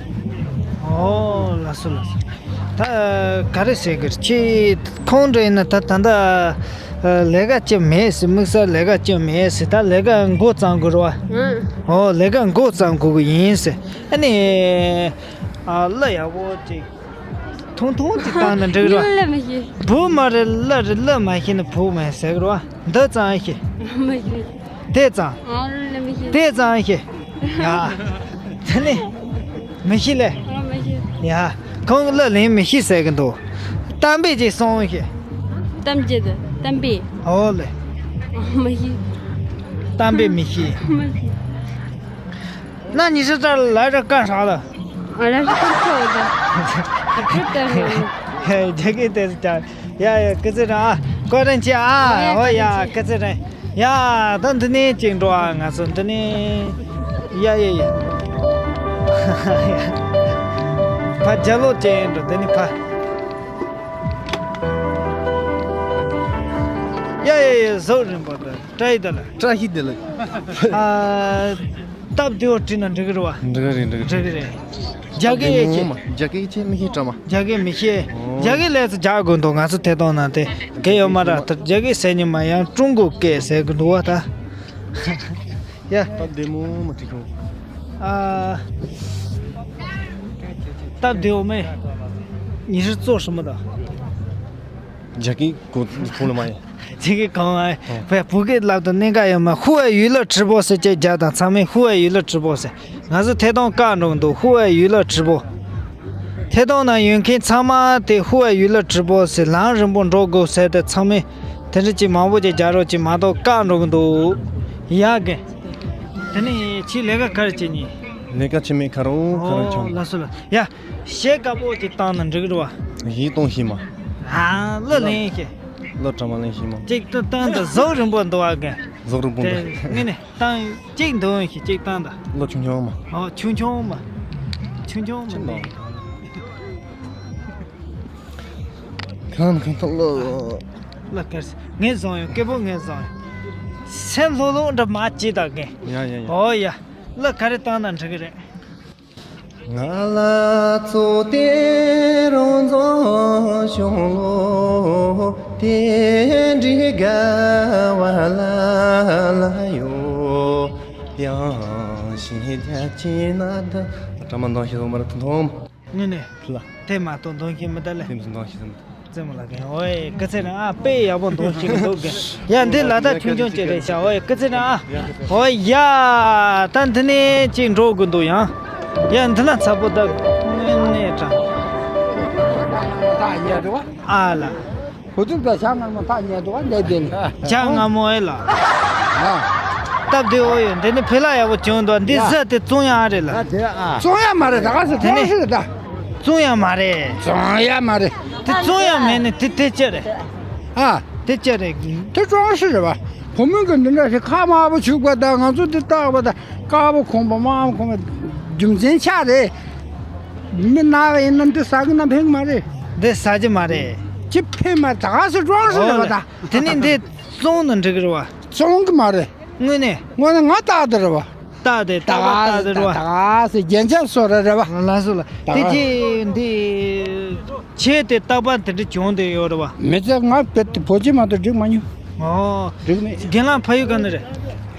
ཨོ་ལགས་སོ་ལགས་སོ། ད་ག་རེ་ཟེར་གི་རེད། ཁྱེད་ཁོང་འདྲ་ཡིན་ན་ད་ད་ལྟ་ལས་ཀ་ཅི་མེད་ཟེར། དམིགས་བསལ་ལས་ཀ་ཅི་མེད་ཟེར། ད་ལས་ཀ་འགོ་བརྩམས་དགོས་རེད་བ། ཨང་། ཨོ་ལས་ཀ་འགོ་བརྩམས་དགོས་གི་ཡིན་ཟེར། ཨ་ནི། ཨ། གླུ་ཡག་པོ་ཅིག་ཐུང་ཐུང་ཅིག་བཏང་ན་འགྲིག་རོ། གླུ་མི་ཤེས། བུ་མ་རེད། གླུ་རེད། གླུ་མ་ཤེས་ན་བུ་མ་ཟེར་རོ། འདི་ཙང་ཤེས། མི་ཤེས། དེ་ཙང་། ཨ། གླུ་མི་ཤེས། དེ་ཙང་ཤེས། ཡ། དེ་ནི་མི་ཤེས་ལེ། ཨ། མི་ཤེས། ཡ། ཁོང་གླུ་ལེན་མི་ཤེས་ཟེར་གི་འདུག་གཏམ་དཔེ་ཅིག་གསུང་ཤེས། གཏམ་རྒྱུད་དུ་གཏམ་དཔེ། ཨོ་ལེ། ཨ། མི་ཤེས། གཏམ་དཔེ་མི་ཤེས། མི་ཤེས། 那你是在来这干啥的？ ང་རང་ཞིག་ཁུར་ཁོ་ཡོད་ད། ཁུར་ལྟར་ཡོད། རྒྱ་སྐད་དེ་ཚོ་ཀྱང་། ཡ་ཡ། སྐུ་ཚེ་རིང་ཨ། བཀའ་དྲིན་ཆེ་ཨ། ཨོ་ཡ། བཀའ་དྲིན་ཆེ། སྐུ་ཚེ་རིང་། ཡ། ད་འདི་ནས་ཅིག་འགྲོ་ཨ། ང་ཚོ་འདི་ནས། ཡ་ཡ་ཡ། ཕ་རྒྱ་ལོ་ཅན་འགྲོ་འདི་ནས་ཕ། ཡ་ཡ་ཡ། ཟོག་རིན་པོ་ད་བཀྲ་ཤིས་བདེ་ལེགས། བཀྲ་ཤིས་བདེ་ལེགས། ཨ། སྟབས་བདེ་བོ་བྲིས་ན་འགྲིག་གི་རེད་བ། འགྲིག་གི་རེད། འགྲིག་གི་འགྲིག་གི་རེད། རེད། རྒྱ་སྐད་ཡེ་ཤེས། རྒྱ་སྐད་ཡེ་ཤེས་མི་ཤེས་དྲ་མ། རྒྱ་སྐད་མི་ཤེས། ཨོ། རྒྱ་སྐད་ལས་ཚོ་རྒྱག་དགོས་འདུག་ང་ཚོ་ཐད་གཏོང་ནང་དེ་གལ་ཡོད་མ་ར། ད་རྒྱ་སྐད་ཟེར་ཉི་མ་ཡང་ཀྲུང་གོ་སྐད་ཟེར་གི་འདུག་བ་ད། ཡ། སྟབས་བདེ་མོ་མ་ཐིག་ཁུང་། ཨ། སྟབས་བདེ་བོ་མེད། 你是做什么的？རྒྱ་སྐད་གོ་ཁུངས་ལ་མ་ཡིན། ཅིག་གི་གང་ཨ། བས་བུ་གི་ལབ་དང་གནད་འགག་ཡོད་མ། 户外娱乐直播ཟེར་ཅེས་རྒྱ་དང་ཚང་མས་户外娱乐直播ཟེར། ང་ཚོ་ཐད་གཏོང་བཀག་འགྲོ་གི་འདུག 户外娱乐直播། ཐད་གཏོང་ནང་ཡོད་མཁན་ཚང་མ་དེ་户外娱乐直播ཟེར་ལམ་རིང་པོ་འགྲོ་དགོས་ཟེར་ཏེ་ཚང་མས་དེ་འདྲ་ཅིག་མང་པོ་ཅིག་རྒྱག་རོགས་ཅིག་མ་གཏོགས་བཀག་འགྲོ་གི་འདུག་ཡ་གི། དེ་ནས་ཁྱེད་ལས་ཀ་ག་རེ་བྱེད་ཉིན། ལས་ཀ་བྱེད་མེད་ཁ་རོ་ཁ་རོ་ཆང་། ལགས་སོ་ལགས། ཡ། གཞས་དཀར་པོ་ཅིག་བཏང་ན་འགྲིག་རེད་བ། གཞས་གཏོང་ཤེས་མ། ཨ་གླུ་ལེན་ཤེས། གླུ་གྲ་མ་ལེན་ཤེས་མ། ཅིག་ཏུ་བཏང་དང་གཟུགས་རིང་པོ་འདུག་བ་གི། གཟུགས་རིང་པོ་འདུག་དེ་ངས་ནི་བཏང་ཅིག་འདོན་ཤེས་ཅིག་བཏང་དང་། གླུ་ཆུང་ཆུང་མ། ཨོ་ཆུང་ཆུང་མ། ཆུང་ཆུང་མ་ཆུང་མ། ནི། གང་གང་ཐོག་གླུ། གླུ་གར་ངས་བཟང་ཡོད་སྐད་པོ་ངས་བཟང་ཡོད། སེམས་ལྷོད་ལྷོད་འདྲ་མ་བྱེད་དང་གི། ཡ་ཡ་ཡ། ཨོ་ཡ། གླུ་ག་རེ་བཏང་ན་འགྲིག་གི་རེད། ང་ལ་གཙོ་དེ་རང་རྫོང་གཞུང་ལོ་དེ་འདྲི་དགའ་བ་ལ་ལ་ཡོད། ཡང་ཞིག་རྒྱ་ཆེ་ན་ད། གྲ་མ་འདང་ཞིག་ལོ་མ་ར་ཐུང་ཐུང་། དངོས་གནས། ལ། དེ་མ་གཏོགས་འདང་ཞིག་མི་ད་ལེ། དེ་མི་འདང་ཞིག་མི་ད། རྩེ་མོ་ལ་གན་ཨོའི་སྐུ་ཚེ་རིང་ཨ། དཔེ་ཡག་པོ་འདུག་ཅིག་འདུག་གན། ཡ་འདི་ལ་ད་ཆུང་ཆུང་ཅིག་རེད་ཤག་ཨོའི་སྐུ་ཚེ་རིང་ཨ། ཨོའི་ཡ། ད་འདི་ནས་ཅིག་འགྲོ་དགོས་འདུག་ཡང་། ཡ་འདི་ན་ཚ་པོ་ད་དངོས་གནས་དྲང་། ཨ་ལ། བུ་ཚུགས་ད་ཞག་སྔ་མོ་ཐག་ཉེ་འདུག་བ་འདས་དེ་ནས། ཞག་སྔ་མོ་ཨེ་ལ། ཨ། སྟབས་བདེ་བོ་ཡོད་འདི་ནི་ཕི་ལ་ཡག་པོ་བྱུང་འདུག་འདི་ཡ། ཟ་དེ་བཙོང་ཡག་རེད་ལ། ད་དེ་ཨ། བཙོང་ཡག་མ་རེད་ད་ག་ཟེ་དེ་ནི་ཀྲོང་ཧྲི་རེད་ད། བཙོང་ཡག་མ་རེད། བཙོང་ཡག་མ་རེད། དེ་བཙོང་ཡག་མེད་ནི་དེ་དེ་ཅི་རེད། ཨ། དེ་ཅི་རེད། དེ་ཀྲོང་ཧྲི་རེད་བ། བུ་མོ་གི་འདི་འདྲ་ཞིག་ཁ་དམར་པོ་བྱུག་པ་དང་ང་ཚོ་འདི་བཏགས་པ་དང་དཀར་པོ་ཁོང་པ་དམར་པོ་ཁོང་པ་རྒྱུ་མཚན་ཆགས་རེད། མི་ན་བ་ཡིན་ན་འདི་ཟ་གི་ན་ཕན་གི་མ་རེད། འདི་ཟ་གི་མ་རེད། ཅི་ཕན་མ་རེད་ད་ག་ཟེ་ཀྲོང་ཧྲི་རེད་བ་ད། དེ་ནི་འདི་བཙོང་ན་འགྲིག་གི་རེད་བ། བཙོང་གི་མ་རེད། དངོས་གནས། དངོས་གནས་ང་བཏགས་དེ་རེད་བ། བཏགས་དེ་བཏགས་པ་བཏགས་དེ་རེད་བ། ད་ག་ཟེ་རྒྱན་ཆ་བཟོ་རེ་རེད་བ། ལགས་སོ་ལ་ད་དེ་ག་ཅི་འདི། ཆེ་དེ་རྟག་པར་དེ་འདྲ་བྱུང་དེ་ཡོད་རེད་བ། མི་ཚེ་ང་བེད་དེ་བོད་ཆས་མ་གཏོགས་འགྲིག་མ་མྱོང་། ཨོ། འགྲིག་མེད། རྒན་ལགས་ཕ་ཡུལ་ག་ནས་རེད།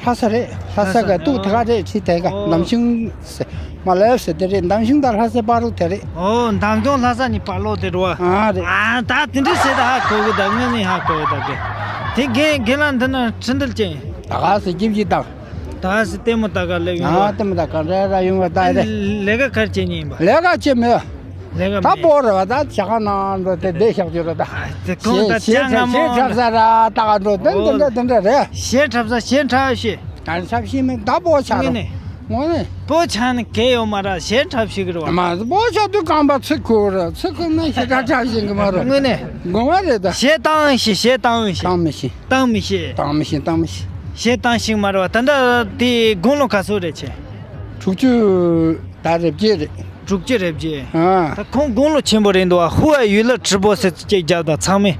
ལྷ་ས་རེད། ལྷ་ས་ག་ལྷ་ས་ཏུག་དེ་ག་རེད་ཅི་དེ་ག་ཨོ། འདམ་ཤིང་ཟེ་མ་ལེབ་ཟེ་དེ་རེད། འདམ་ཤིང་དང་ལྷ་སའི་བར་རུ་དེ་རེད། ཨོ་འདམ་ཤིང་ལྷ་ས་གཉིས་བར་ལོག་དེ་རེད་བ། ཨ་རེད། ཨ་ད་དེ་འདྲ་ཟེ་ད་ཧ་གོ་གི་ད་དངོས་གནས་ཧ་གོ་གི་ད་གི། དེ་རྒན་རྒན་ལགས་འདི་ན་ཁྲི་འདུལ་ཅན། ད་ག་ཟེ་སྐྱིབས་ཀྱི་དང་། ད་ག་ཟེ་ལྟད་མོ་ལྟ་ག་སླེབས་ཡོང་ཨ་བ། ལྟད་མོ་ལྟ་ག་རེ་ར་ཡོང་བ་ད་རེད། ལས་ཀ་ག་རེ་བྱེད་མཁན་ཡིན་པ། ལས་ཀ་བྱེད་མེད། ལས་ཀ་ད་མེད། སྤོ་རེད་བ་ད་ཇ་ཁང་ནང་འགྲོ་དེ་བསྡད་བཞག་རྒྱུ་རེད་ད། དེ་གང་ད་ཞེ་ཅང་ཞེ་ང་མོ་ཞེ་འཁྲབ་ས་ར་ལྟ་ག་འགྲོ་དེ་འདི་འདྲ་འདི་འདྲ་རེད། ཞེ་འཁྲབ་ས་ཞེ་འཁྲབ་ཤེས། ད་འཁྲབ་ཤེས་མེད་ད་སྤོ་ཆག་རོ། དངོས་གནས། དངོས་གནས། སྤོ་ཆག་ནི་གལ་ཡོད་མ་ར་ཞེ་འཁྲབ་ཤེས་གི་རེད་བ། མ་སྤོ་ཆག་དུས་རྐང་པ་ཚིག་ཁུར་ར་ཚིག་ཁུར་ན་ཞེ་དྲག་འཁྲབ་ཤེས་གི་མ་རེད། དངོས་གནས། དགོངས་པ་རེད་ད། ཞེ་བཏང་ཤེས་ཞེ་བཏང་ཤེས། བཏང་མི་ཤེས། བཏང་མི་ཤེས། བཏང་མི་ཤེས་བཏང་མི་ཤེས། ཞེ་བཏང་ཤེས་མ་རེད་བ་ད་ལྟ་དེ་དགུང་ལོ་ག་ཚོད་རེད་ཆེ། དྲུག་ཅུ་ད་རེབ་ཀྱི་རེད། དྲུག་ཅུ་རེ་བརྒྱད། ཨ། ད་ཁོང་དགུང་ལོ་ཆེན་པོ་རེད་འདུག་ཨ། 户外娱乐直播ཟེར་ཅིག་རྒྱབ་དང་ཚང་མས།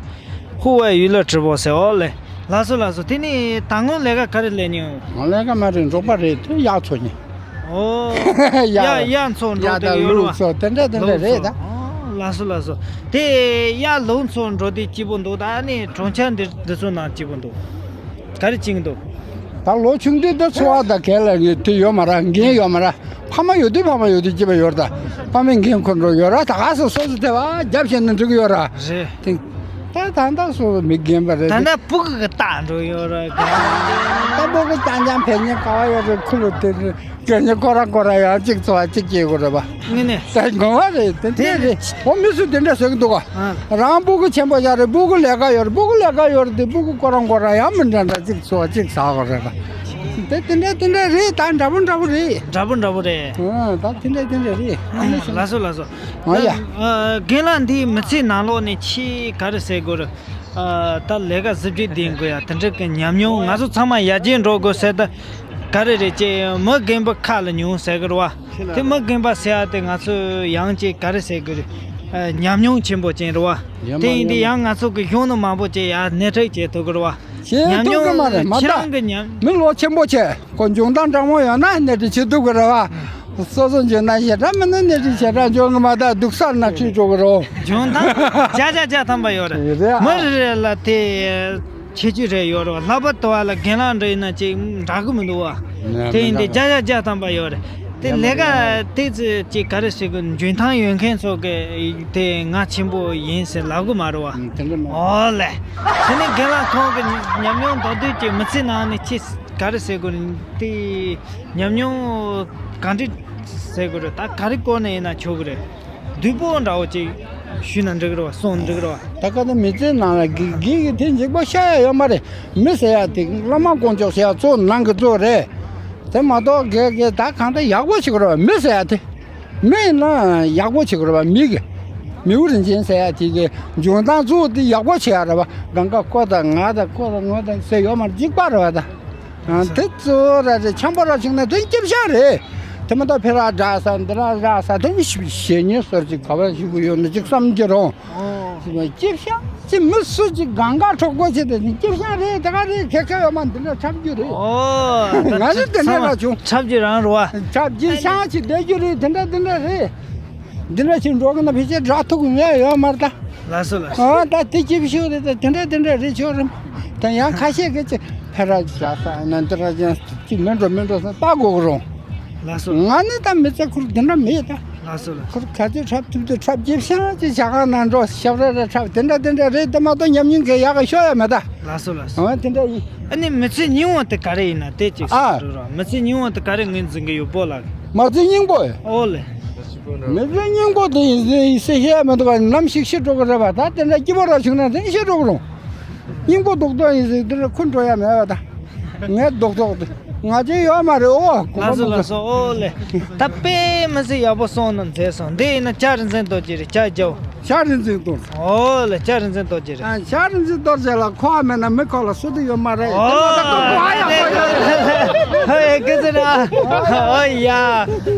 户外娱乐直播ཟེར་ཨོ་ལེ། ལགས་སོ་ལགས་སོ་དེ་ནི་ད་སྔོན་ལས་ཀ་ག་རེ་ལས་མྱོང་། ང་ལས་ཀ་མ་རེད་འབྲོག་པ་རེད་དེ་གཡག་འཚོ་ཉན། ཨོ། གཡག་གཡག་གཡག་འཚོ་འབྲོག་གཡག་དེ་དང་ཡོད་རེད་ལུག་བ། འཚོ་དེ་འདྲ་དེ་འདྲ་ལུག་རེད་ད། འཚོ་ཨོ་ལགས་སོ་ལགས་སོ། དེ་གཡག་ལུག་འཚོ་འབྲོག་དེ་སྐྱིད་པོ་འདུག་ད་ནི་གྲོང་ཁྱེར་འདི་འདི་ཚོ་ནང་སྐྱིད་པོ་འདུག་ག་རེ་བྱེད་ཀྱི་འདུག་ད་ལོ་ཆུང་དུས་ད་འཚོ་བ་དང་གལ་ལ་ངེས་དུས་ཡོད་མ་རེད། འགན་ཡོད་མ་རེད། ཕ་མ་ཡོད་དུས་ཕ་མ་ཡོད་དུས་སྐྱིད་པ་ཡོད་རེད་ད། ཕ་མའི་འགན་ཁུར་འགྲོ་ཡོད་རེད་ད། ག་སོ་སོ་སོ་དེ་བ་རྒྱབ་བྱས་ནས་འགྲིག་ཡོད་རེད། རེད། དེ་ད་ད་ད་སོ་སོ་མི་རྒན་པ་རེད་ད། ད་སྤུ་གུ་གི་རྟགས་འགྲོ་ཡོད་རེད། ད་སྤུ་གུ་རྐྱང་རྐྱང་ཕན་ཉེ་ག་བ་ཡོད་རེད། ཁུ་ལོ་དེ་རེད། སྐྱེ་ཉེ་ཁོ་རང་ཁོ་རང་ཡང་གཅིག་འཚོ་བ་གཅིག་སྐྱེལ་དགོས་རེད་པ། དངོས་གནས། ད་ངོ་མ་རེད་དེ་འདྲས་རེད། འོ་མི་སུ་དེ་འདྲས་ཟེར་གི་འདུག་ག་ཨ། རང་སྤུ་གུ་ཆེན་པོ་ཡག་རེད། སྤུ་གུ་ལས་ཀ་ཡོད་རེད། སྤུ་གུ་ལས་ཀ་ཡོད་རེད་དེ་སྤུ་གུ་ཁོ་རང་ཁོ་རང་ཡང་མི་འདྲ་འདྲ་གཅིག་འཚོ་བ་གཅིག་ཟ་དགོས་རེད་པ། དེ་དེ་འདྲས་དེ་འདྲས་རེད། ད་འདྲ་པོ་འདྲ་པོ་རེད། འདྲ་པོ་འདྲ་པོ་རེད། ཨ་ད་དེ་འདྲས་དེ་འདྲས་རེད། ཨ་ནི་ལགས་སོ་ལགས་སོ། ཨ་ཡ། ཨ་རྒན་ལགས་འདིའི་མི་ཚེའི་ནང་ལོགས་ནས་ཆེས་ག་རེ་ཟེར་དགོས་རེད། ཨ་ད་ལས་ཀ་གཟི་བརྗིད་ལྡན་དགོས་ཡ་དེ་འདྲ་གི་ཉམས་མྱོང་ང་ཚོ་ཚང་མ་ཡར་རྒྱས་འགྲོ་དགོས་ཟེར་ད། ག་རེ་རེད་ཅེས་མི་རྒན་པ་ཁ་ལ་ཉུང་ཟེར་གི་རེད་བ། དེ་མི་རྒན་པ་ཟེར་ཡ་དེ་ང་ཚོ་ཡང་ཅིག་ག་རེ་ཟེར་གི་རེད། ཨ་ཉམས་མྱོང་ཆེན་པོ་ཅན་རེད་བ། དེ་ཡིན་དུས་ཡང་ང་ཚོ་གི་གཞུང་ནང་མང་པོ་ཅིག་ཡར་སྣེ་ཁྲིད་བྱེད་ཐུབ་གི་རེད་བ། བྱེད་ཐུབ་གི་མ་རེད་མ་ཁྱེད་རང་གི་ཉམས། མི་ལོ་ཆེན་པོ་བྱས་ཁོ་འཇོན་ཐང་དྲང་མོ་ཡོད་ན་སྣེ་ཁྲིད་བྱེད་ཐུབ་གི་རེད་བ། སོ་སོ་འཇོན་ན་ཞེ་དྲག་མིན་ན་ནི་ཅིག་ཞེ་དྲག་འཇོན་གི་མ་གཏོགས་སྡུག་ས་ན་ཁྲིད་འགྲོ་གི་རོ། འཇོན་ཐང་བརྒྱ་ཆ་བརྒྱ་ཐམ་པ་ཡོད་རེད། རེད་ཨ། མི་རེ་རེ་ལ་དེ་ཁྱད་ཆོས་རེ་ཡོད་རེད་བ། ལྷག་པར་དུ་བ་ལ་རྒན་ལགས་འདྲ་ཡིན་ན་ཅིག་འདྲ་གི་མི་འདུག་བ། དེ་ཡིན་དེ་བརྒྱ་ཆ་བརྒྱ་ཐམ་པ་ཡོད་རེད། དེ་ལས་ཀ་དེ་ཚོ་ཅིག་ག་རེ་ཟེར་དགོས། འཇོན་ཐང་ཡོད་མཁན་ཚོ་གི་དེ་ངལ་ཆེན་པོ་ཡིན་ཟེར་ལབ་གི་མ་རེད་བ། ཨོ་ལེ། དེ་ནི་རྒན་ལགས་ཁོང་གི་ཉམས་མྱོང་མདོར་བསྡུས་ཀྱི་མི་ཚེ་ནང་ནས་ཅིག་ག་རེ་ཟེར་དགོས། དེ་ཉམས་མྱོང་ག་འདྲ་ཟེར་དགོས་རེད། ད་ག་རེ་སྐོར་ནས་ཡིན་ན་ཆོག་གི་རེད། བསྡུས་པོ་འདྲ་བོ་ཅིག་ཞུས་ན་འགྲིག་གི་རེད་བ། གསུངས་འགྲིག་གི་རེད་བ། ད་ག་ནི་མི་ཚེའི་ནང་ལ་དགེ་དགེ་གི་དེ་འཇིགས་པ་ཤ་ཡ་ཡོད་མ་རེད། མི་ཟེར་ཡ་དེ་བླ་མ་དཀོན་མཆོག་ཟེར་ཡ་གཙོ་ནང་གི་གཙོ་རེད། དེ་མ་གཏོགས་དགེ་དགེ་ད་གང་ལྟར་ཡག་པོ་ཞིག་རེད་བ། མི་ཟེར་ཡ་དེ། མི་ཡིན་ན་ཡག་པོ་ཞིག་རེད་བ། མི་གི། མིའུ་རིན་ཆེན་ཟེར་ཡ་དེ་གི་འཇོན་ཐང་གཙོ་བོ་དེ་ཡག་པོ་བྱེད་ཡ་རེད་བ། གང་ག་ཁོ་དང་ང་དང་ཁོ་དང་ངོ་དང་ཟེར་ཡོད་མ་རེད། འཇིགས་པ་རེད་བ་ད། ཨ། དེ་གཙོ་བོ་ར་རེད། འཆམ་པོ་ར་བྱུང་ན་དོན་སྐྱིད་ཤག་རེད། དེ་མ་གཏོགས་ཕེ་ར་འདྲ་ས་འདི་ར་འདྲ་ས་དེ་ནི་ཞེ་ཉེ་སོར་ཅིག་ག་བ་ཞིག་ཡོད་ན་ཅིག་བསམ་གྱི་རུང་། ཨོ། སྐྱིད་ཤག་ཅི་མི་སུ་ཅིག་གང་ག་གྲོགས་པོ་བྱེད་དེ་ནི་སྐྱིད་ཤག་རེད། དེ་ག་རེད། ཁེ་ཁེ་ཡོད་མ་འདི་འདྲ་འཁྲབ་རྒྱུ་རེད། ཨོ། ང་ཚོ་དེ་འདྲ་ར་བྱུང་། འཁྲབ་རྒྱུ་རང་རུ་བ། འཁྲབ་རྒྱུ་ཤག་ཅིག་བསྡད་རྒྱུ་རེད། དེ་འདྲ་དེ་འདྲ་རེད། འདི་འདྲ་ཞིག་འགྲོ་གི་ན་ཕལ་ཆེར་དྲག་ཐུག་གི་ངས་ཡོད་མ་རེད་ད། ལགས་སོ་ལགས་སོ། ཨ་ད་དེ་སྐྱིད་ཤོས་རེད། ད་དེ་འདྲ་དེ་འདྲ་རེད་ཆོག་རེད། ད་ཡང་ཁ་ཤས་ཀྱིས་ཅི་ཕེ་ར་བཞག་ས་ན་འདི་ར་ཅན་ཅི་མེད་འགྲོ་མེད་འགྲོ་ས་ལྟ་དགོས་ཀྱི་རུང་། ལགས་སོ། ང་ནི་ད་མི་ཚེ་ཁུར་དེ་འདྲ་མེད་ད། ལགས་སོ་ལགས་སོ། ཁུར་ག་ཚོད་འཁྲབ་ཐུབ་ཐུབ་འཁྲབ། སྐྱིད་ཤག་ཅི་ཞག་གང་ན་འགྲོ་ཞབས་ར་ར་འཁྲབ། དེ་འདྲ་དེ་འདྲ་རེད། དེ་མ་གཏོགས་ཉམས་མྱོང་གི་ཡག་ག་ཤོ་ཡ་མེད་ད། ལགས་སོ་ལགས་སོ། ཨ་དེ་འདྲ་ཡིན། ཨ་ནི་མི་ཚེ་རྙིང་བ་དེ་ག་རེ་ཡིན་ན་དེ་ཅིག་ཨ། གསུང་རོགས། མི་ཚེ་རྙིང་བ་དེ་ག་རེ་ངོས་འཛིན་གི་ཡོད་པོ་ལགས། མི་ཚེ་རྙིང་པོ། ཨོ་ལེ། མི་ཚེ་རྙིང་པོ་དེ་ཡིན་ཟེར་ཡིན་ཟེར་བཤད་མི་འདུག་ག་ནམ་ཞིག་ཤི་འགྲོ་གི་རེད་པ། ད་དེ་འདྲ་སྐྱིད་པོ་ར་བྱུང་ན་དེ་ཤི་འགྲོ་གི་རུང་། རྙིང་པོ་རྡོག་རྡོག་ཡིན་ཟེར་དེ་འདྲ་ཁུར་འགྲོ་ཡ་མེད་པ་ད། ངའི་རྡོག་རྡོག་དེ་ང་ཅན་ཡོད་མ་རེད། ཨོ་གོ་ལགས་སོ་ལགས་སོ། ཨོ་ལེ། ད་དཔེ་མི་ཚེ་ཡག་པོ་སོང་ན་མཛེས་སོང་། འདི་ཡིན་ན་ལྕགས་རིག་འཛིན་རྡོ་རྗེ་རེད། ལྕགས་རྒྱབ། ལྕགས་རིག་འཛིན་རྡོ་རྗེ། ཨོ་ལེ། ལྕགས་རིག་འཛིན་རྡོ་རྗེ་རེད། ཨ་ལྕགས་རིག་འཛིན་རྡོ་རྗེ་ལ་ཁོ་བ་མེད་ན་མི་ཁོ་ལ་སུ་དུ་ཡོད་མ་རེད། ཨོ། དེ་མ་ཐག་ཁོ་ཁོ་ཨ་ཡ་ཁོ་ཡ། ཧེ་ཧེ་ཀི་ཟེར་ཨ། ཨོ་ཡ།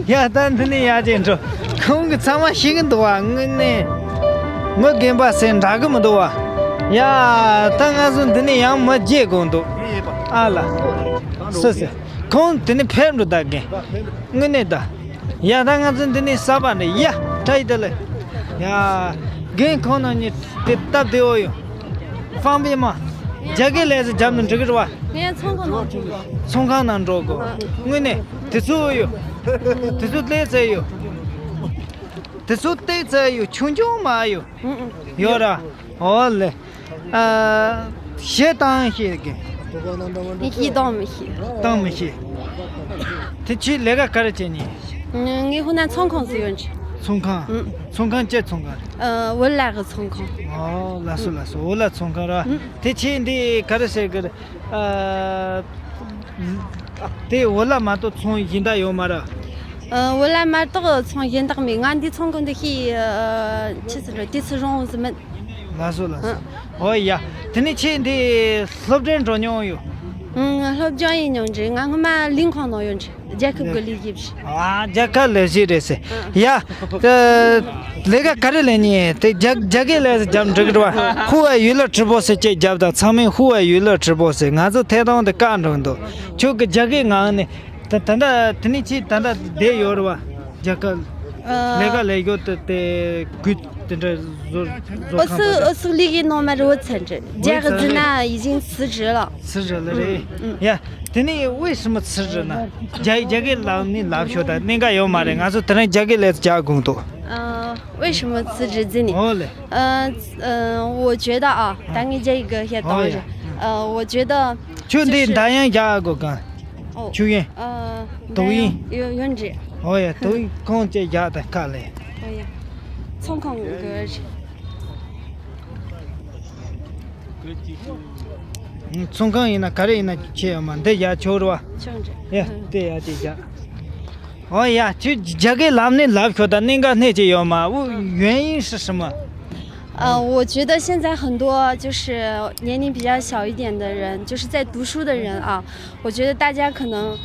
ཡ་ད་འདི་ནི་ཡ་ཅན་འགྲོ། ཁོང་གི་ཚང་མ་ཤེས་གི་འདུག་བ། དངོས་གནས་མི་རྒན་པ་ཟེར་འདྲ་གི་མི་འདུག་བ། ཡ་ད་ང་ཚོ་འདི་ནི་ཡང་མི་བརྗེད་དགོས་འདུག་ཨ་ལ། སུ་ཟེར། ཁོང་དེ་ནི་ཕེབས་འགྲོ་ད་རྒན། དངོས་གནས་ད། ཡ་ད་ང་ཚོ་འདི་ནས་གསར་པ་འདྲ། ཡ་བཀྲ་ཤིས་བདེ་ལེགས། ཡ་རྒན་ཁོང་རྣམ་གཉིས་དེ་སྟབས་བདེ་བོ་ཡོད། ཧྥང་པེ་མ། རྒྱ་སྐད་ལས་སུ་རྒྱབ་ནས་འགྲིག་གི་རེད་བ། ངས་ཚོང་ཁང་ནང་འགྲོ་དགོས། ཚོང་ཁང་ནང་འགྲོ་དགོས། དངོས་གནས་དེ་ཚོ་ཡོད། དེ་ཚོ་ལས་ཚད་ཡོད། དེ་ཚོ་ལྟས་ཚད་ཡོད། ཆུང་ཆུང་མ་ཡོད། ཡོད་ར། ཨོ་ལེ། ཨ། གཞས་བཏང་ཤེས་གི། ཤེས་བཏང་མི་ཤེས། བཏང་མི་ཤེས། དེ་ཁྱོད་ལས་ཀ་ག་རེ་བྱེད་ནི། ངས་ཧུ་ནན་ཚོང་ཁང་ཟིག་ཡོད་ཅི། ཚོང་ཁང་། ཨུ། ཚོང་ཁང་ཅི་ཚོང་ཁང་། ཨ། འོ་ལགས་ཀྱི་ཚོང་ཁང་། ཨོ་ལགས་སོ་ལགས་སོ། འོ་ལགས་ཚོང་ཁང་ར། ཨུ། དེ་ཁྱོད་འདི་ག་རེ་ཟེར་གི། ཨ། དེ་འོ་ལགས་མ་གཏོགས་ཚོང་གཞན་དག་ཡོད་མ་རེད། ཨ། འོ་ལགས་མ་གཏོགས་ཚོང་གཞན་དག་མེད། ང་འདི་ཚོང་གི་འདི་ཤི། ཨ། ཆི་ཟེར་རེད། དུས་ཚོད་རིང་ཟིག་མིན། ལགས་སོ་ལགས་སོ། ཨ། ཨོ་ཡ། དེ་ནས་ཁྱེད་འདི་སློབ་གྲྭར་འགྲོ་མྱོང་ཡོད། ཨང་། སློབ་སྦྱོང་ཡིན་མྱོང་རེད། ང་སྔོན་མ་ལས་ཁུངས་ནང་ཡོད་རེད། རྒྱལ་ཁབ་ཀྱི་ལས་བྱེད་པ་ཞིག་ཨ། རྒྱལ་ཁབ་ལས་བྱེད་རེད་ཟེར། ཡ། ཨ། ལས་ཀ་ག་རེ་ལས་ནི་དེ་རྒྱ་རྒྱ་སྐད་ལས་རྒྱབ་འགྲིག་རེད་བ། ཧུ་ཝེ་ཡུ་ལེ་ཁྲི་པོ་ཟེར་ཅིག་རྒྱབ་དང་། ཚང་མས་ཧུ་ཝེ་ཡུ་ལེ་ཁྲི་པོ་ཟེར། ང་ཚོ་ཐད་གཏོང་དེ་བཀག་འགྲོ་འདུག་ཁྱོད་ཀྱི་རྒྱ་སྐད་ངག་ནས། ད་ད་ལྟ་དེ་ནས་ཁྱེད་ད་ལྟ་བསྡད་ཡོད་རེད་བ། རྒྱ་གར་ཨ། ལས་ཀ་ལས་ཡོད་དེ་དེ་གུས་དེ་འདྲ་བཟོ་བཟོ། 我是我是那个 normal 我辞职，这个是那已经辞职了。辞职了嘞。嗯。呀，དེ་ནས་为什么辞职呢？རྒྱ་རྒྱ་སྐད་ལབ་ནི་ལབ་ཤོག་ད། གནད་འགག་ཡོད་མ་རེད། ང་ཚོ་དེ་རིང་རྒྱ་སྐད་ལས་རྒྱག་དགོས་འདུག 呃，为什么辞职今年？ ཨོ་ལེ། 呃，呃，我觉得啊， ཨོ་ཡ། 当然这个也当然， ཨོ་ཡ། 呃，我觉得 ཁྱོད་འདི་འདྲ་ཡང་རྒྱག་དགོས་གང་། ཨོ། ཆུ་ཡན། 呃， 抖音 有有人。 ཨོ་ཡ། 抖音 ཁོང་ཅེས་རྒྱག་དང་ཁ་ལས། 哦呀， ཚོང་ཁང་གི་ཚོང་ཁང་ཡིན་ན་ག་རེ་ཡིན་ན་ཆེ་ཡོད་མ། འདི་ཡ་ཆོར་བ། 确实。 ཡ་དེ་ཡ་དེ་ཡ། 哦呀，就这个 ལབ་ནི་ལབ་ཤོག་ད། གནད་འགག་སྣེ་ཅིག་ཡོད་མ། འུ་原因是什么？ 呃，我觉得现在很多就是年龄比较小一点的人，就是在读书的人啊，我觉得大家可能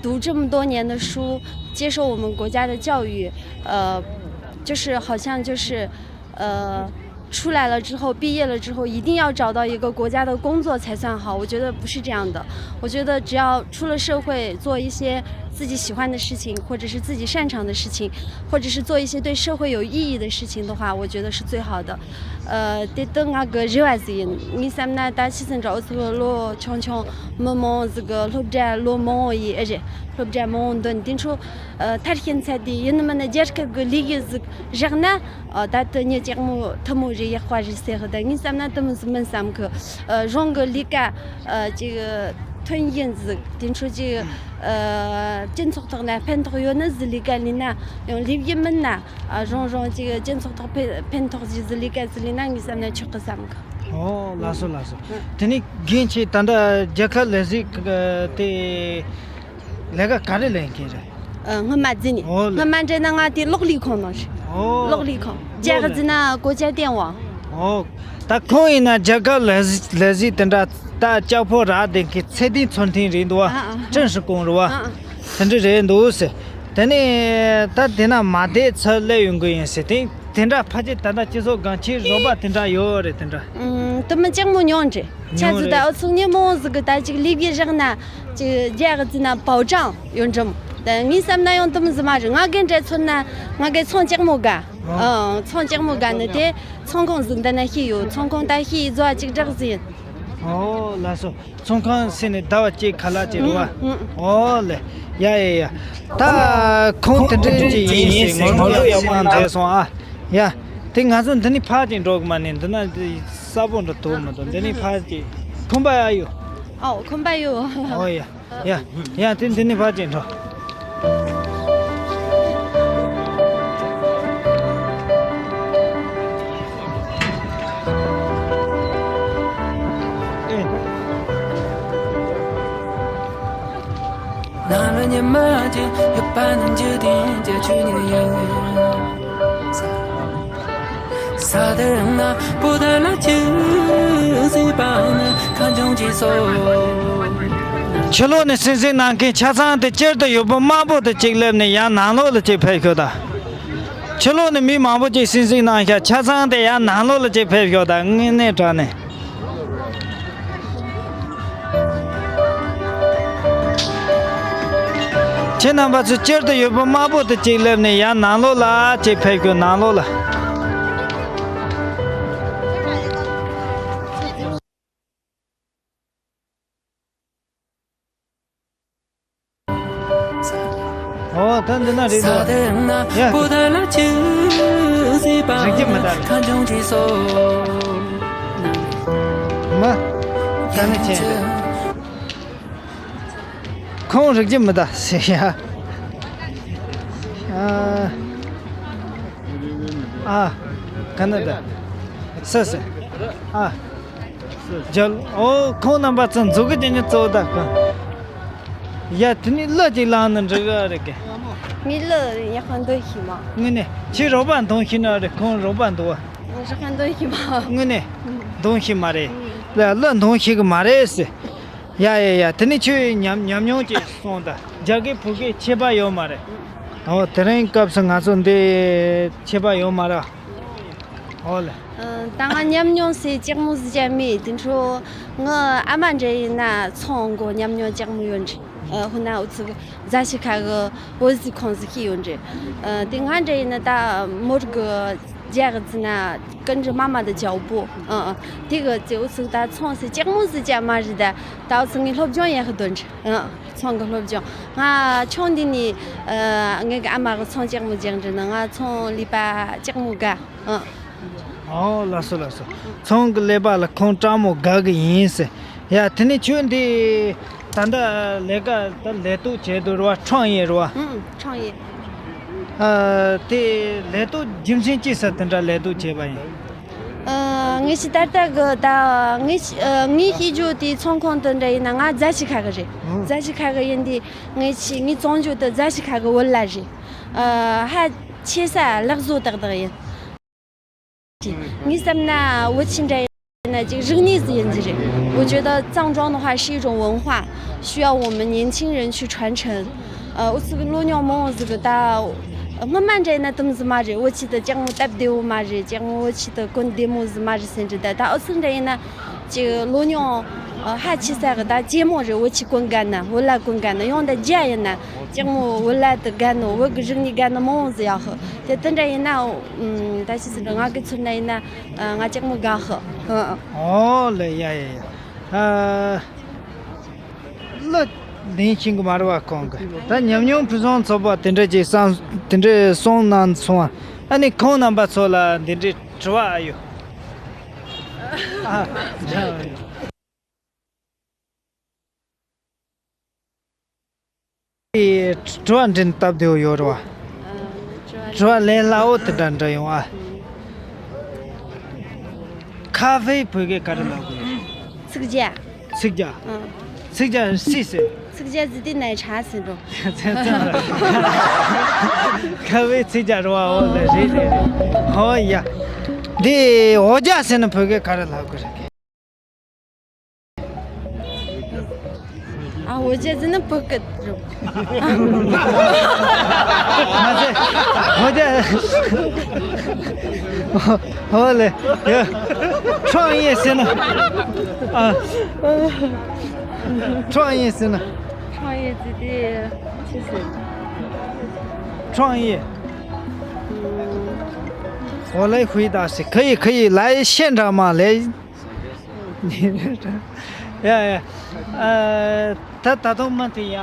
读这么多年的书，接受我们国家的教育，呃，就是好像就是，呃，出来了之后，毕业了之后，一定要找到一个国家的工作才算好。我觉得不是这样的。我觉得只要出了社会，做一些自己喜欢的事情，或者是自己擅长的事情，或者是做一些对社会有意义的事情的话，我觉得是最好的。呃，དེ་དག་ང་གི་རེ་བ་ཟིག་ཡིན། ངས་བསམ་ན་ད་ཆི་ཟིག་འདྲ། འུ་ཚོ་ལོ་ཆུང་ཆུང་མི་མང་ཟིག་གི་སློབ་གྲྭ་ལོ་མང་བོ་ཡིན། ཨེ་རེད། སློབ་གྲྭ་མང་བོ་འདོན། དེ་འཕྲོ་ཨ་མཐར་ཕྱིན་ཚར་དུས་ཡིན་ནི་མིན་ནི་རྒྱལ་ཁབ་གི་ལས་ཀ་ཟིག་བཞག་ན། ཨ་ད་དེ་ཉིད་ལྕགས་མོ་མཐུ་མོ་རེད། ཡག་པ་རེད་ཟེར་གི། ད་ངས་བསམ་ན་དེ་མོ་ཟིག་མིན་བསམ་གི། ཨ་རང་གི་ལས་ཀ་ཨ་ཅིག་ཐོན་ཡུན་ཟིག་དེ་འཕྲོ་ཅིག་ཨ་སྤྱི་ཚོགས་ཐོག་ལ་ཕན་ཐོགས་ཡོད་ནི་ཟིག་ལས་ཀ་ལས་ན། ཡང་ལས་ཀ་མིན་ན་ཨ་རང་རང་ཅིག་སྤྱི་ཚོགས་ཐོག་ཕན་ཕན་ཐོགས་ཅིག་ཟིག་ལས་ཀ་ཟིག་ལས་ན་ངས་བསམ་ན་ཆོག་གི་བསམ་གི། ཨོ་ལགས་སོ་ལགས་སོ། དེ་ནས་རྒན་ཁྱེད་ད་ལྟ་རྒྱལ་ཁབ་ལས་གཟིགས་དེ་ལས་ཀ་ག་རེ་ལས་མཁན་རེད། ཨ་སྔོན་མ་རྫི་ནས། ཨོ་ལེ། སྔོན་མ་འདྲི་ན་ང་དེ་གློག་ལས་ཁང་ནང་རེད། ཨོ། གློག་ལས་ཁང་། ལྕགས་རྫི་ན་གོ་ཆ་བསྟན་དབང་། ཨོ། ད་ཁོང་ཡིན་ན་རྒྱལ་ཁབ་ལས་གཟིགས་ལས་གཟིགས་དེ་འདྲ་ད་ལྕགས་ཕོ་རག་བསྡད་མཁན་ཚད་ལྡན་ཚོང་མཁན་རེད་འདུག་བ། ཨ་ཨ། ཀྲིན་ཧྲི་ཀོང་རེད་བ། ཨ་ཨ། དེ་འདྲ་རེད་འདུག་ཟེར། དེ་ནས་ད་དེ་ན་མ་བསྡད་ཚུར་སླེབས་ཡོང་གི་ཡིན་ཟེར། དེ་དེ་འདྲ་ཕལ་ཆེར་ད་ལྟ་སྤྱི་ཚོགས་སྒང་ཁྱེད་རོགས་པ་དེ་འདྲ་ཡོད་རེད། དེ་འདྲ། ཨུམ། དེ་མིན་ལྕགས་མོ་ཉུང་རེད། ཆ་ཉུང་ཟིག་ད་རེད། འུ་ཚོ་མི་མང་ཟིག་གི་ད་ཅིག་ལས་བྱེད་རག་ན་ཅིག་རྒྱག་ཟིན་ན་བའོ་ཅང་ཡོད་འགྲམ། ད་ངས་བསམ་ན་ཡང་དེ་མོ་ཟིག་མ་རེད། ང་གི་འདྲ་མཚོན་ན་ང་གི་ཚོང་ལྕགས་མོ་དགའ། ཨང་། ཚོང་ལྕགས་མོ་དགའ་ནི་དེ་ཚོང་ཁང་ཟིག་འདི་ན་ཕྱེས་ཡོད། ཚོང་ཁང་ད་ཕྱེས་བཟོ་བ་ཅིག་བསྒྲགས་ཟིན། ཨོ་ལགས་སོ། ཚོང་ཁང་ཟེར་ནས་ཟླ་བ་གཅིག་ཁ་ལག་ཅིག་རེད་བ། ཨང་། ཨོ་ལེ། ཡ་ཡ་ཡ། ད་ཁོང་དེ་འདྲ་ཅིག་ཡིན་ཟེར་ངོ་སྤྲོད་ཡག་པོ་མཛད་སོང་ཨ། ཡ། དེ་ང་ཚོ་འདི་ནས་ཕར་ཅིག་འགྲོ་གི་མ་ནི་འདི་ན་འདི་གསལ་པོ་འདྲ་ཐུབ་མི་འདུག་འདི་ནས་ཕར་ཅིག་ཁོམ་པ་ཡ་ཡོད། ཨོ་ཁོམ་པ་ཡོད། ཨོ་ཡ། ཡ། ཡ་དེ་འདི་ནས་ཕར་ཅིག་འགྲོ། ཨེ། ཕྱི་ལོགས་ནས་སིང་སིང་གནང་མཁན་ཆ་ཚང་དེ་སྤྱིར་དུ་ཡོད་པོ་དམར་པོ་དེ་གཅིག་སླེབས་ནས་ཡར་ནང་ལོགས་ལ་གཅིག་ཕེབས་ཤོག་ད། ཕྱི་ལོགས་ནས་མི་མང་པོ་གཅིག་སིང་སིང་གནང་ཤག་ཆ་ཚང་དེ་ཡར་ནང་ལོགས་ལ་གཅིག་ཕེབས་ཤོག་ད། དངོས་གནས་དྲང་གནས། ཁྱེད་རྣམ་པ་ཚོ་སྤྱིར་དུ་ཡོད་པོ་དམར་པོ་དེ་གཅིག་སླེབས་ནས་ཡར་ནང་ལོགས་ལ་གཅིག་ཕེབས་ཤོག་ནང་ལོགས་ལ། ཨོ་ད་འདི་ན་རེད་འདུག་ཡ། རིག་གི་མི་འདུག་མ། ད་ནི་ཆེན་རེད། ཁོང་རིག་གི་མི་འདུག་ཟེར་ཡ། ཨ། ཨ། ཁ་ན་ཌ། སི་སི། ཨ། རྒྱལ། ཨོ་ཁོང་རྣམ་པ་ཚོ་འཛུགས་གི་དེ་ནི་གཙོ་བོ་ད་ཁོ། ཡ་དེ་ནི་གླུ་ཅིག་བླངས་ན་འགྲིག་གི་རེད་གི། ངའི་གླུ་ཡག་པ་འདོན་ཤེས་མ། དངོས་གནས་ཁྱེད་རོགས་པ་འདོན་ཤེས་ན་རེད། ཁོང་རོགས་པ་འདུག་བ། རོགས་པ་འདོན་ཤེས་མ། དངོས་གནས་འདོན་ཤེས་མ་རེད། ལ་གླུ་འདོན་ཤེས་གི་མ་རེད་ཟེར། ཡ་ཡ་ཡ་དེ་ནི་ཁྱོད་ཉམས་ཉམས་མྱོང་ཅིག་སོང་ད། རྒྱ་སྐད་བོད་སྐད་ཁྱད་པར་ཡོད་མ་རེད། ཨོ་དེ་རིང་སྐབས་སུ་ང་ཚོ་འདི་ཁྱད་པར་ཡོད་མ་རེད། ཨོ་ལེ། ཨ། ད་ང་ཉམས་མྱོང་ཟེར་ལྕགས་མོ་ཟིག་ཅང་མེད། དེ་འཕྲོ་ངའི་ཨ་མ་འདྲ་ཡིན་ན་ཚོང་གི་ཉམས་མྱོང་ལྕགས་མོ་ཡོད་རེད། ཨ། ཧུ་ན་འུ་ཚོ་རྫ་ཆུ་ཁ་གི་བོད་ཟས་ཁང་ཟིག་ཕྱེས་ཡོད་རེད། ཨ། དེ་ང་འདྲ་ཡིན་ན་ད་མོར་གི་རྒྱག་ཟིན་ན་ཀུན་རི་མ་མ་དང་ཇའོ་པོ། ཨ། ཨ། དེ་གི་ཚེ་འུ་ཚོ་ད་ཚོང་ཟིག་ལྕགས་མོ་ཟིག་ཅང་མ་རེད། ད་ད་འུ་ཚོ་ངའི་སློབ་སྦྱོང་ཡག་གི་འདོན་རེད། ཨ། ཚོང་གི་སློབ་སྦྱོང་། ང་ཆུང་དུས་ནས་ཨ་ངའི་ཨ་མ་གི་ཚོང་ལྕགས་མོ་རྒྱག་འདྲ་ན་ང་ཚོང་ལས་པ་ལྕགས་མོ་དགའ། ཨ། ཨོ་ལགས་སོ་ལགས་སོ། ཚོང་གི་ལས་པ་ལ་ཁོང་ལྕགས་མོ་དགའ་གི་ཡིན་ཟེར། ཡ་དེ་ནས་ཁྱོད་འདི་ད་ལྟ་ལས་ཀ་ད་ལས་གཏོད་བྱེད་དུ་རེད་བ། ཁྲང་ཡེ་རེད་བ། ཨང་། ཁྲང་ཡེ། ཨ། དེ་ལས་གཏོད་རྒྱུ་མཚན་ཅི་ཟེར་དེ་འདྲ་ལས་གཏོད་བྱས་པ་ཡིན། ཨ། ངས་ཅི་ད་ལྟ་གི་ད་ངས་ཨ་ངས་ཤེས་རྒྱུ་དེ་ཚོང་ཁང་དེ་འདྲ་ཡིན་ན་ང་རྫ་ཆུ་ཁ་གི་རེད། ཨང་། རྫ་ཆུ་ཁ་གི་ཡིན་དུས་ངས་ཅི་ངས་བཙོང་རྒྱུ་དེ་རྫ་ཆུ་ཁ་གི་བོད་ལྭ་རེད། ཨ། ཧ་ཆེ་ས་ལག་བཟོ་ཏག་ཏག་ཡིན། ངས་བསམ་ན་བོད་ཆུ་འདྲ་ཡིན་ན་ཅིག་རིག་གནས་ཟིག་ཡིན་གྱི་རེད། 我觉得藏装的话是一种文化，需要我们年轻人去传承。呃，འུ་ཚོ་གི་ལོ་ཉུང་མང་བོ་ཟིག་གི་ད་སྔོན་མ་འདྲ་ཡིན་ན་དེ་མོ་ཟིག་མ་རེད། བོད་ཆུ་དེ་ལྕགས་མོ་སྟབས་བདེ་བོ་མ་རེད། ལྕགས་མོ་བོད་ཆུ་དེ་གོན་བདེ་མོ་ཟིག་མ་རེད་ཟེར་གྱི་རེད། ད་ད་འུ་ཚོ་འདྲ་ཡིན་ན་ཅིག་ལོ་ཉུང་ ཨ། ཧ་ཆི་ས་གི་ད་ཇེ་མང་རེད། བོད་ཆས་གོན་ག་ན། བོད་ལྭ་གོན་ག་ན། ཡང་ད་རྒྱ་ཡིན་ན་ཅང་མོ་བོད་ལྭ་དུ་ག་ནོ། བོད་གི་རིག་གནས་ག་ནོ་མང་བོ་ཟིག་ཡག་ཧི། དེ་དེ་འདྲ་ཡིན་ན། ཨ། ད་ཆི་ཟེར། ང་གི་ཚུར་ན་ཡིན་ན། ཨ། ང་ཅང་མོ་དགའ་ཧི། ཨ། ཨོ་ལེ། ཡ་ཡ་ཡ། ཨ། གླུ་ལེན་ཤེས་གི་མ་རེད་བ། ཁོང་གི་ད་ཉམས་མྱོང་ཕུན་སུམ་ཚོགས་པ་དེ་འདྲ་ཅིག་གསུངས། དེ་འདྲ་གསུངས་གནང་སོང་བ། ཨ་ནི་ཁོང་རྣམ་པ་ཚོ་ལ་འདི་འདྲའི་དྲི་བ་ཨ་ཡོད། ཨ། དྲི་བ་འདྲི་ན་སྟབས་བདེ་བོ་ཡོད་རེད་བ། དྲི་བ་ལས་སླ་བོ་དེ་འདྲ་འདྲ་ཡོང་ཨ། ཁ་ཧྥེ་བོད་སྐད་ག་རེ་ལབ་དགོས། ཚིག་རྒྱ། ཚིག་རྒྱ། ཨ། ཚིག་རྒྱ་སུས་ཟེར། ཚིག་རྒྱ་ཟེར་དུས་ནས་ཆ་ཟེར་འགྲོ། ཁ་ཧྥེ་ཚིག་རྒྱ་རེད་བ། འོ་ལེ། རེད་རེད་རེད། ཧོ་ཡ། འདི་འོ་རྒྱ་ཟེར་ན་བོད་སྐད་ག་རེ་ལབ་དགོས་རེད། ཨ། འོ་རྒྱ་ཟེར་ན་བོད་སྐད་རེད། མ་ཟད་འོ་རྒྱ། ཧོ་ལེ། ཡ། ཁྲོང་ཡེ་ཟེར་ན། ཨ། ཁྲོང་ཡེ་ཟེར་ན། ཁྲོང་ཡེ་ཟེར་དེ་ཆི་ཟེར། ཁྲོང་ཡེ། 我来回答是可以，可以，来，现场嘛，来。 ཡ་ཡ། ཨ། ད་ད་དུང་མུ་མཐུད་ཡ།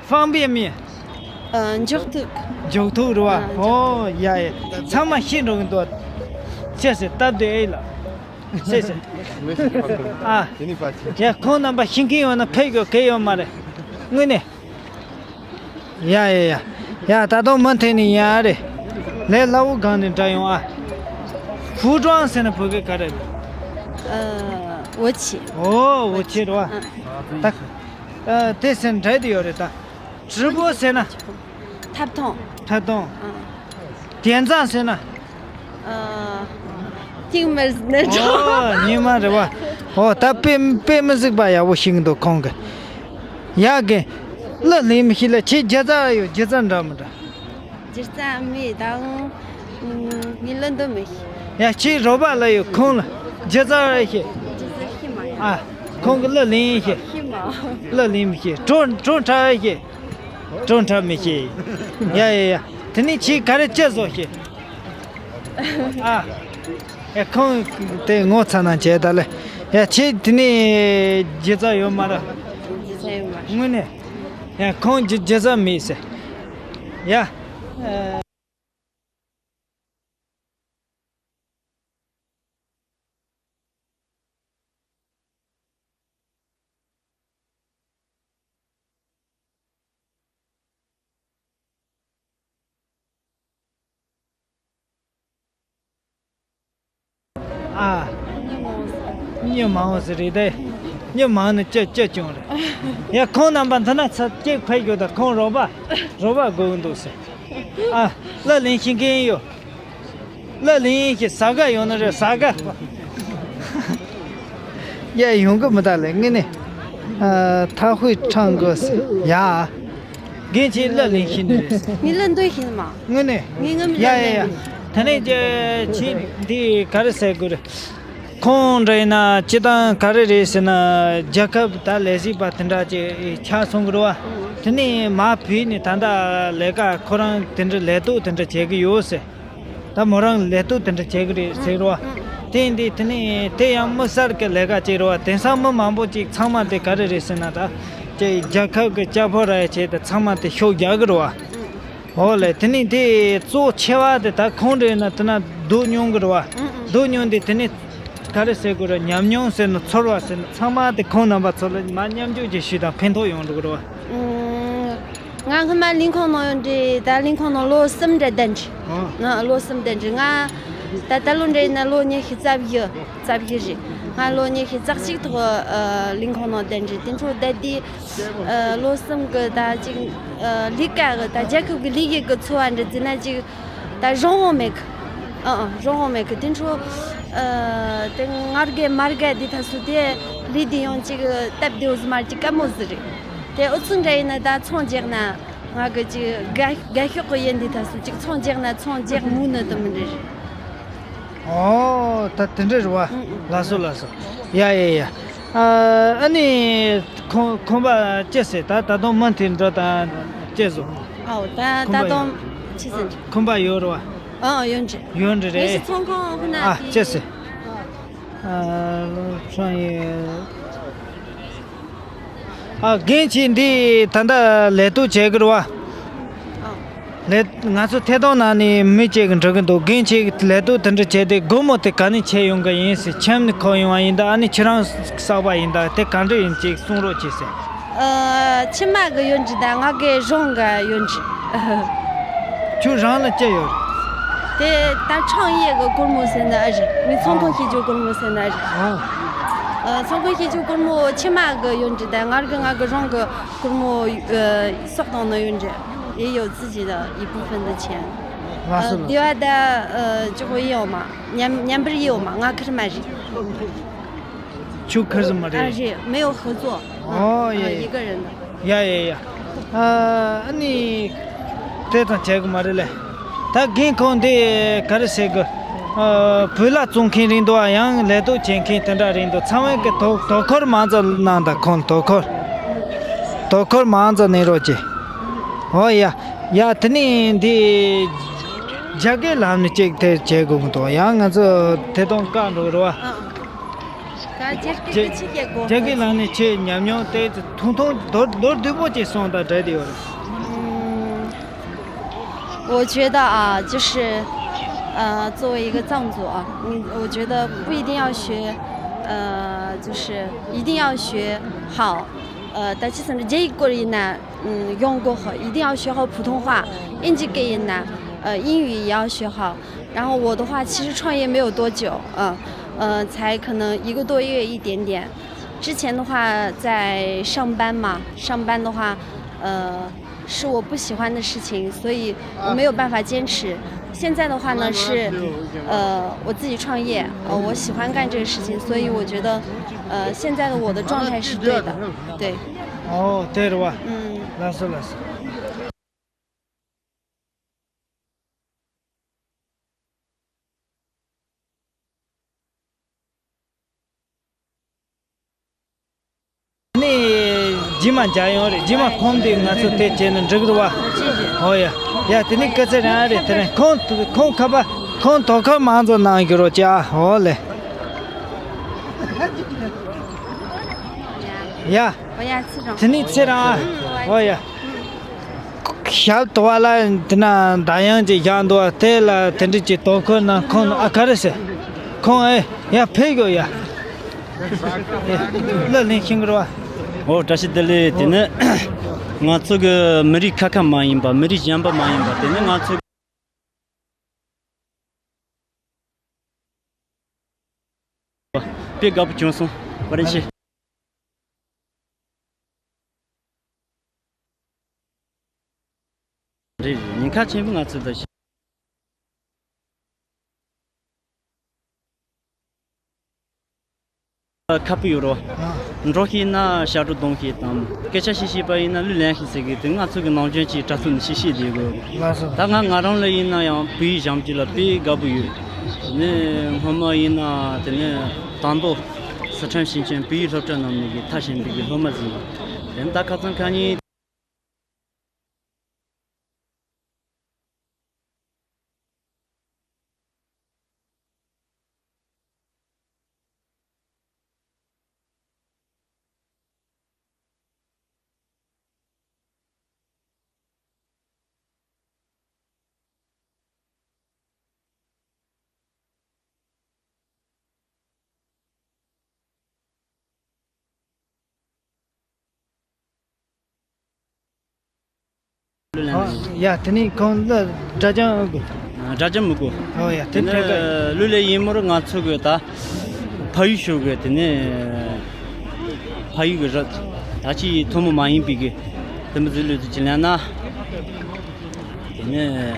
方便面། ཨ། འཇོག་ཐུབ། འཇོག་ཐུབ་རེད་བ། ཨ། འཇོག་ཐུབ། ཨོ་ཡ་ཡ། ཚང་མ་ཤེས་འགྲོ་གི་འདུག་ཅེས་ཟེར། སྟབས་བདེ་ཨེ་ལ། ཅེས་ཟེར། ཨ། ཡ། ཁོང་རྣམ་པ་ཤེས་མཁན་ཡོད་ན་ཕེབས་དགོས་གལ་ཡོད་མ་རེད། དངོས་གནས། ཡ་ཡ་ཡ། ཡ། ད་དུང་མུ་མཐུད་ནས་ཡ་རེད། ལས་སླ་བོ་སྒང་ནས་འདྲ་ཡོང་ཨ། 服装 ཟེར་ན་བོད་སྐད་ག་རེ་རེད། ཨ། 武器། ཨོ། 武器 རེད་བ། ཨ། ད། ཨ། དེ་ཟེར་ན་འདྲ་དེ་ཡོད་རེད་ད། 直播 ཟེར་ན། ཐབ་ཐང་། ཐབ་ཐང་། ཨ། 点赞 ཟེར་ན། ཨ། ཏིང་མེར་ནེ་ཏྲོ། ཨོ། ཉི་མ་རེད་བ། ཨོ། ད་དཔེ་དཔེ་མི་སྲིད་པ་ཡག་པོ་ཤེས་ཀྱི་འདུག་ཁོང་གིས། ཡ་གི། གླུ་ལེན་མི་ཤེས་ལ། ཁྱེད་སྒྱུ་རྩལ་ཡོད། སྒྱུ་རྩལ་འདྲ་མི་འདྲ། སྒྱུ་རྩལ་མེད་དང་། ངས་གླུ་འདོན་མི་ཤེས། ཡ། ཁྱེད་རོགས་པ་ལ་ཡོད། ཁོང་ལ་སྒྱུ་རྩལ་ཤེས། སྒྱུ་རྩལ་ཤེས་མ་ཡོང་། ཨ། ཁོང་གིས་གླུ་ལེན་ཤེས། ཤེས་མ་ཡོང་། གླུ་ལེན་མི་ཤེས། བྲོ་བྲོ་འཁྲབ་ཤེས། བྲོ་འཁྲབ་མི་ཤེས། ཡ་ཡ་ཡ། དེ་ནས་ཁྱེད་ག་རེ་སྤྱི་བཟོ་ཤེས། ཨ། ཡ། ཁོང་དེ་ངོ་ཚ་ན་བྱས་ད་ལེ། ཡ། ཁྱེད་དེ་ནས་སྒྱུ་རྩལ་ཡོད་མ་རེད། སྒྱུ་རྩལ་ཡོད་མ་རེད། དངོས་གནས། ཡ། ཁོང་སྒྱུ་སྒྱུ་རྩལ་མེད་ཟེར། ཡ། ཨ། མྱི་མང་བོ་ཟེར་རེད་དེ། མྱི་མང་ནི་ཅི་ཅི་ཅུང་རེད། ཡ། ཁོང་རྣམ་པ་འདི་ན་ཚ་གཅིག་ཕེབས་རྒྱུ་དང་། ཁོང་རོགས་པ་རོགས་པ་དགོས་ཀྱི་འདུག་ཟེར། ཨ། གླུ་ལེན་ཤེས་མཁན་ཡོད། གླུ་ལེན་ཤེས། ཟ་ག་ཡོང་ནི་རེད། ཟ་ག། ཡ། ཡོང་གི་མི་ད་ལེ། ངས་ནི། ཨ། 他会唱歌 ཟེར། ཡ། རྒན་ཁྱེད་གླུ་ལེན་ཤེས་ནི་རེད། ངས་གླུ་འདོན་ཤེས་ནི་མ། དངོས་གནས། ངས་ངམ་ཡ་ཡ་ཡ། ལེན་མེད། དེ་ནས་ཅི་ཁྱེད་འདི་ག་རེ་ཟེར་དགོས་རེད། ཁོང་འདྲ་ཡིན་ན་སྤྱི་བཏང་ག་རེ་རེད་ཟེར་ན། རྒྱལ་ཁབ་ད་ལས་བྱེད་པ་དེ་འདྲ་ཅིག་ཆགས་སོང་གི་རེད་བ། དེ་ནས་མར་བུད་ནས་ད་ལྟ་ལས་ཀ་ཁོ་རང་དེ་འདྲ་ལས་གཏོད་དེ་འདྲ་བྱེད་ཀྱི་ཡོད་ཟེར། ད་མོ་རང་ལས་གཏོད་དེ་འདྲ་བྱེད་ཀྱི་རེད་ཟེར་རོ། དེ་ཡིན་དུས་དེ་ནས་དེ་ཡང་མི་གསར་གྱི་ལས་ཀ་བྱེད་རོ། དེང་སང་མི་མང་པོ་ཅིག་ཚང་མ་དེ་ག་རེ་རེད་ཟེར་ན། ད་ཅིག་རྒྱལ་ཁབ་ཀྱི་སྐྱ་ཕོ་ར་ཡ་བྱས་ཏེ་ཚང་མ་དེ་ཤོག་རྒྱག་གི་རེད་བ། འོ་ལེ། དེ་ནས་དེ་གཙོ་ཆེ་བ་དེ་ད་ཁོང་རེད་ན་དེ་ན་སྡུག་མྱོང་གི་རེད་བ། སྡུག་མྱོང་དེ་དེ་ནས་ག་རེ་ཟེར་དགོས་རེད། ཉམས་མྱོང་ཟེར་ན་ཚོར་བ་ཟེར་ན་ཚང་མ་དེ་ཁོང་རྣམ་པ་ཚོ་ལ་མར་མཉམ་སྤྱོད་ཅིག་ཞུས་དང་ཕན་ཐོགས་ཡོང་འགྲོ་གི་རེད་བ། ང་སྔོན་མ་ལས་ཁུངས་ནང་ཡོད་འདྲི། ད་ལས་ཁུངས་ནང་ལོ་གསུམ་འདྲ་བསྡད་འདྲི། ཨ། ང་ལོ་གསུམ་བསྡད་འདྲི། ང་ད་ད་ལོ་འདྲ་ཡིན་ན་ལོ་ཉི་ཤུ་རྩ་བཞི། རྩ་བཞི་རེད། ང་ལོ་ཉི་ཤུ་རྩ་གཅིག་ཐོག་ཨ་ལས་ཁུངས་ནང་བསྡད་འདྲི། དེ་འཕྲོ་བསྡད་དུས་ཨ་ལོ་གསུམ་གི་ད་ཅིག་ཨ་ལས་ཀ་གི་ད་རྒྱལ་ཁབ་ཀྱི་ལས་ཀའི་གི་འཚོ་བ་འདྲ་བརྩིས་ན་ཅིག་ད་རང་དབང་མེད་གི། ཨ་ཨ་རང་དབང་མེད་གི། དེ་འཕྲོ་ཨ་དེ་ང་རྒས་མ་རྒས་དེ་ད་སུ་དེ་ལས་དེ་ཡང་ཅིག་སྟབས་བདེ་བོ་ཟིག་མ་རེད། ཅིག་དཀའ་མོ་ཟིག་རེད། དེ་ཨུ་ཚུགས་འདྲ་ཡིན་ན་ད་ཚོང་རྒྱག་ན། ང་གི་ཅིག་དགའ་དགའ་ཤོག་གི་ཡིན་དེ་ད་སུ་ཅིག་ཚོང་རྒྱག་ན་ཚོང་རྒྱག་མུ་ནི་དུ་མི་འདྲ་རེད། ཨོ། ད་དེ་འདྲ་རེད་བ། ཨང་ཨང་། ལགས་སོ་ལགས་སོ། ཡ་ཡ་ཡ། ཨ་ཨ་ནི་ཁོང་ཁོང་པ་ཅི་ཟེར། ད་ད་དུང་མ་མཐུན་འགྲོ་དང་ཅི་བཟོ། ཨོ་ད་ད་དུང་ཅི་ཟེར། ཁོང་པ་ཡོད་རེད་བ། ཨ་ཡོད་འདྲ། ཡོད་འདྲ་རེད། ཚོང་ཁང་ཧུ་ན། ཨ་ཅི་ཟེར། ཨ་ཧྲང་ཡེ། ཨ་རྒན་ཁྱེད་འདི་ད་ལྟ་ལས་གཏོད་བྱེད་ཀྱི་རེད་བ། ལས་ང་ཚོ་ཐད་གཏོང་ནང་ནས་མི་གཅིག་གིས་འདྲི་གི་འདུག་རྒན་ཁྱེད་ལས་གཏོད་དེ་འདྲ་བྱས་ཏེ་སྒོར་མོ་དེ་ག་ནས་ཁྱེར་ཡོང་གི་ཡིན་ཟེར། ཁྱིམ་ནས་ཁུར་ཡོང་བ་ཡིན་ད། ཨ་ནི་ཁྱེད་རང་བསགས་པ་ཡིན་ད། དེ་ག་འདྲ་ཡིན་ཅིག་གསུང་རོགས་གྱིས་ཟེར། ཨ་ཁྱིམ་མ་གི་ཡོད་འདྲ་ད། ང་གི་རང་གི་ཡོད་འདྲ། ཁྱོད་རང་ལ་ཅི་ཡོད། དེ་ད་创业གི་སྒོར་མོ་ཟེར་ན་ཨ་རེད། ངའི་ཚོང་ཁང་ཨ་ཕྱེ་རྒྱུ་སྒོར་མོ་ཟེར་ན་ཨ་རེད། ཨ་ཚོང་ཁང་ཕྱེ་རྒྱུ་སྒོར་མོ་ཁྱིམ་མ་གི་ཡོད་འདྲ་ད། ང་གི་ང་གི་རང་གི་སྒོར་མོ་ཨ་བསགས་བཏང་ན་ཡོད་འདྲ། 也有自己的一部分的钱。 ལགས་སོ། 呃，对啊，的，呃，就会有嘛，两两百有嘛，我可是买。 ཁྱོད་ཁུར་ཟིན་མ་རེད། 啊，是没有合作。 ཨོ་ཡ་ཡ། 一个人的。 ཡ་ཡ་ཡ། ཨ་ཨ་ནི་དེ་ཙམ་བྱེད་དགོས་མ་རེད་ལེ། ད་རྒན་ཁོང་འདི་ག་རེ་ཟེར་དགོས། ཨ་བོད་ལྭ་བཙོང་མཁན་རེད་འདུག་ཨ་ཡང་ལས་གཏོད་བྱེད་མཁན་དེ་འདྲ་རེད་འདུག་ཚང་མས་ཀྱི་དོ་དོ་ཁུར་མང་ཙམ་གནང་དང་། ཁོང་དོ་ཁུར་དོ་ཁུར་མང་ཙམ་གནང་རོགས་གྱིས། ཨོ་ཡ་ཡ། དེ་ནས་འདི་རྒྱ་སྐད་ལམ་ནས་ཅིག་དེ་བྱེད་དགོས་ཀྱི་འདུག་ཡང་ང་ཚོ་དེ་དང་བཀག་འགྲོ་རེད་བ། ད་རྒྱ་སྐད་ཀྱི་ཅི་བྱེད་དགོས། རྒྱ་སྐད་ལམ་ནས་ཁྱེད་ཉམས་མྱོང་དེ་ཐུང་ཐུང་མདོར་མདོར་བསྡུས་པོ་ཅིག་གསུངས་དང་འབྲེལ་དེ་ཡོད་རེད། 嗯，我觉得啊，就是，呃，作为一个藏族啊，嗯，我觉得不一定要学，呃，就是一定要学好，呃，但是从这一个人呢，嗯，用过后，一定要学好普通话，应急给人呢，呃，英语也要学好。 然后我的话，其实创业没有多久，嗯，呃，才可能一个多月一点点。之前的话在上班嘛，上班的话，呃，是我不喜欢的事情，所以我没有办法坚持。现在的话呢，是，呃，我自己创业，呃，我喜欢干这个事情，所以我觉得，呃，现在的我的状态是对的，对。 ཨོ་དེ་རེད་བ། 嗯。 ལགས་སོ་ལགས་སོ། ནི་རྗེས་མ་མཇལ་ཡོང་རེད། རྗེས་མ་ཁོང་དེ་ང་ཚོ་དེ་བྱས་ན་འགྲིག་རེད་བ། ཨོ་ཡ་ཡ། དེ་ནི་སྐད་ཆ་རང་རེད། དེ་རིང་ཁོང་ཁོང་ཁ་པ་ཁོང་དོ་ཁུར་མང་ཙམ་གནང་གི་རོགས་བྱ། ཨོ་ལེ། ཡ། དེ་ནི་ཚེ་རིང་། ཨོ་ཡ། ཞབས་ཏོ་བ་ལ་དེ་ན་ད་ཡང་ཅིག་བཞག་འདུག་དེ་ལ་དེ་འདྲ་ཅིག་དོ་ཁུར་གནང་ཁོང་ཨ་ག་རེ་ཟེར། ཁོང་ཨེ་ཡ་ཕེབས་དགོས་ཡ། ལ་ལན་ཤིང་རོ། ཨོ་བཀྲ་ཤིས་བདེ་ལེགས། དེ་ནི་ང་ཚོ་གི་མི་རིགས་ཁ་ཁ་མ་ཡིན་པ། མི་རིགས་གཞན་པ་མ་ཡིན་པ། དེ་ནི་ང་ཚོ་དཔེ་དགའ་པོ་བྱུང་སོང་། བཀའ་དྲིན་ཆེ། རེད་རེད། ཉེན་ཁ་ཆེན་པོ་ང་ཚོ་ད་ཤི་ཁ་པོ་ཡོད་རོ། འགྲོ་ཤེས་ན་ཞབས་བྲོ་གཏོང་ཤེས་དང་། སྐད་ཆ་བཤད་ཤེས་པ་ཡིན་ན་གླུ་ལེན་ཤེས་ཟེར་གི་དེ་ང་ཚོ་གི་ནང་ཆོས་ཀྱི་དྲ་ཐོག་ནས་ཤེས་ཤེས་བསྡད་དགོས། ལགས་སོ། ད་ང་ང་རང་ལ་ཡིན་ན་ཡང་བོད་ཡིག་སྦྱང་རྒྱུ་ལ་དཔེ་དགའ་པོ་ཡོད། དེ་ནས་སྔོན་མ་ཡིན་ན་དེ་ནས་དང་ཐོག་སི་ཁྲོན་ཞིང་ཆེན་བོད་ཡིག་སློབ་གྲྭ་ནང་ནས་གི་མཐར་ཕྱིན་པའི་གི་སློབ་མ་ཟིན་པ། དེ་ནས་ད་ཁ་སང་ཁ་ཉིན། ཡ། དེ་ནས་ཁོང་ལ་སྒྲ་སྦྱང་ཨ་དགོས། སྒྲ་སྦྱང་མི་དགོས། ཨོ་ཡ། དེ་དེ་ནས་ཕལ་སྐད། གླུ་ལེན་ཡིན་མོར་ང་ཚོ་གི་ད་ཕ་ཡུལ་ཤོད་གི་དེ་ནས་ཕ་ཡུལ་གི་རི་ད་ཅི་ཐུན་མོང་མ་ཡིན་པའི་གི་དེ་མི་ཚོའི་གླུ་དེ་ཅི་ལེན་ན། དེ་ནས།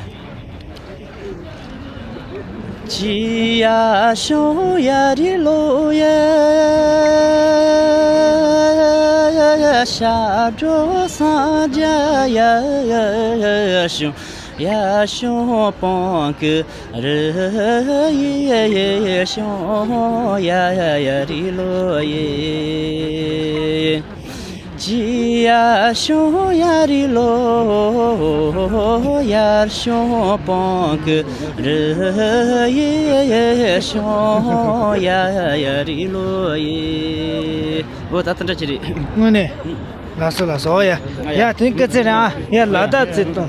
ཡར་ཤོང་སྤང་ཀི་རི་ཡི་ཤོང་ཡ་ཡ་རི་ལོ་ཡི། ཅི་ཡར་ཤོང་ཡ་རི་ལོ། ཡར་ཤོང་སྤང་ཀི་རི་ཡི་ཤོང་ཡ་ཡ་རི་ལོ་ཡི། འོ་ད་ལྟ་འདྲ་ཅི་རེད། དངོས་གནས། ལགས་སོ་ལགས་སོ། ཡ་ཡ་དེ་སྐད་ཆ་རེད་ཨ། ཡ་ལ་དྭགས་ཚེ་ཏོ།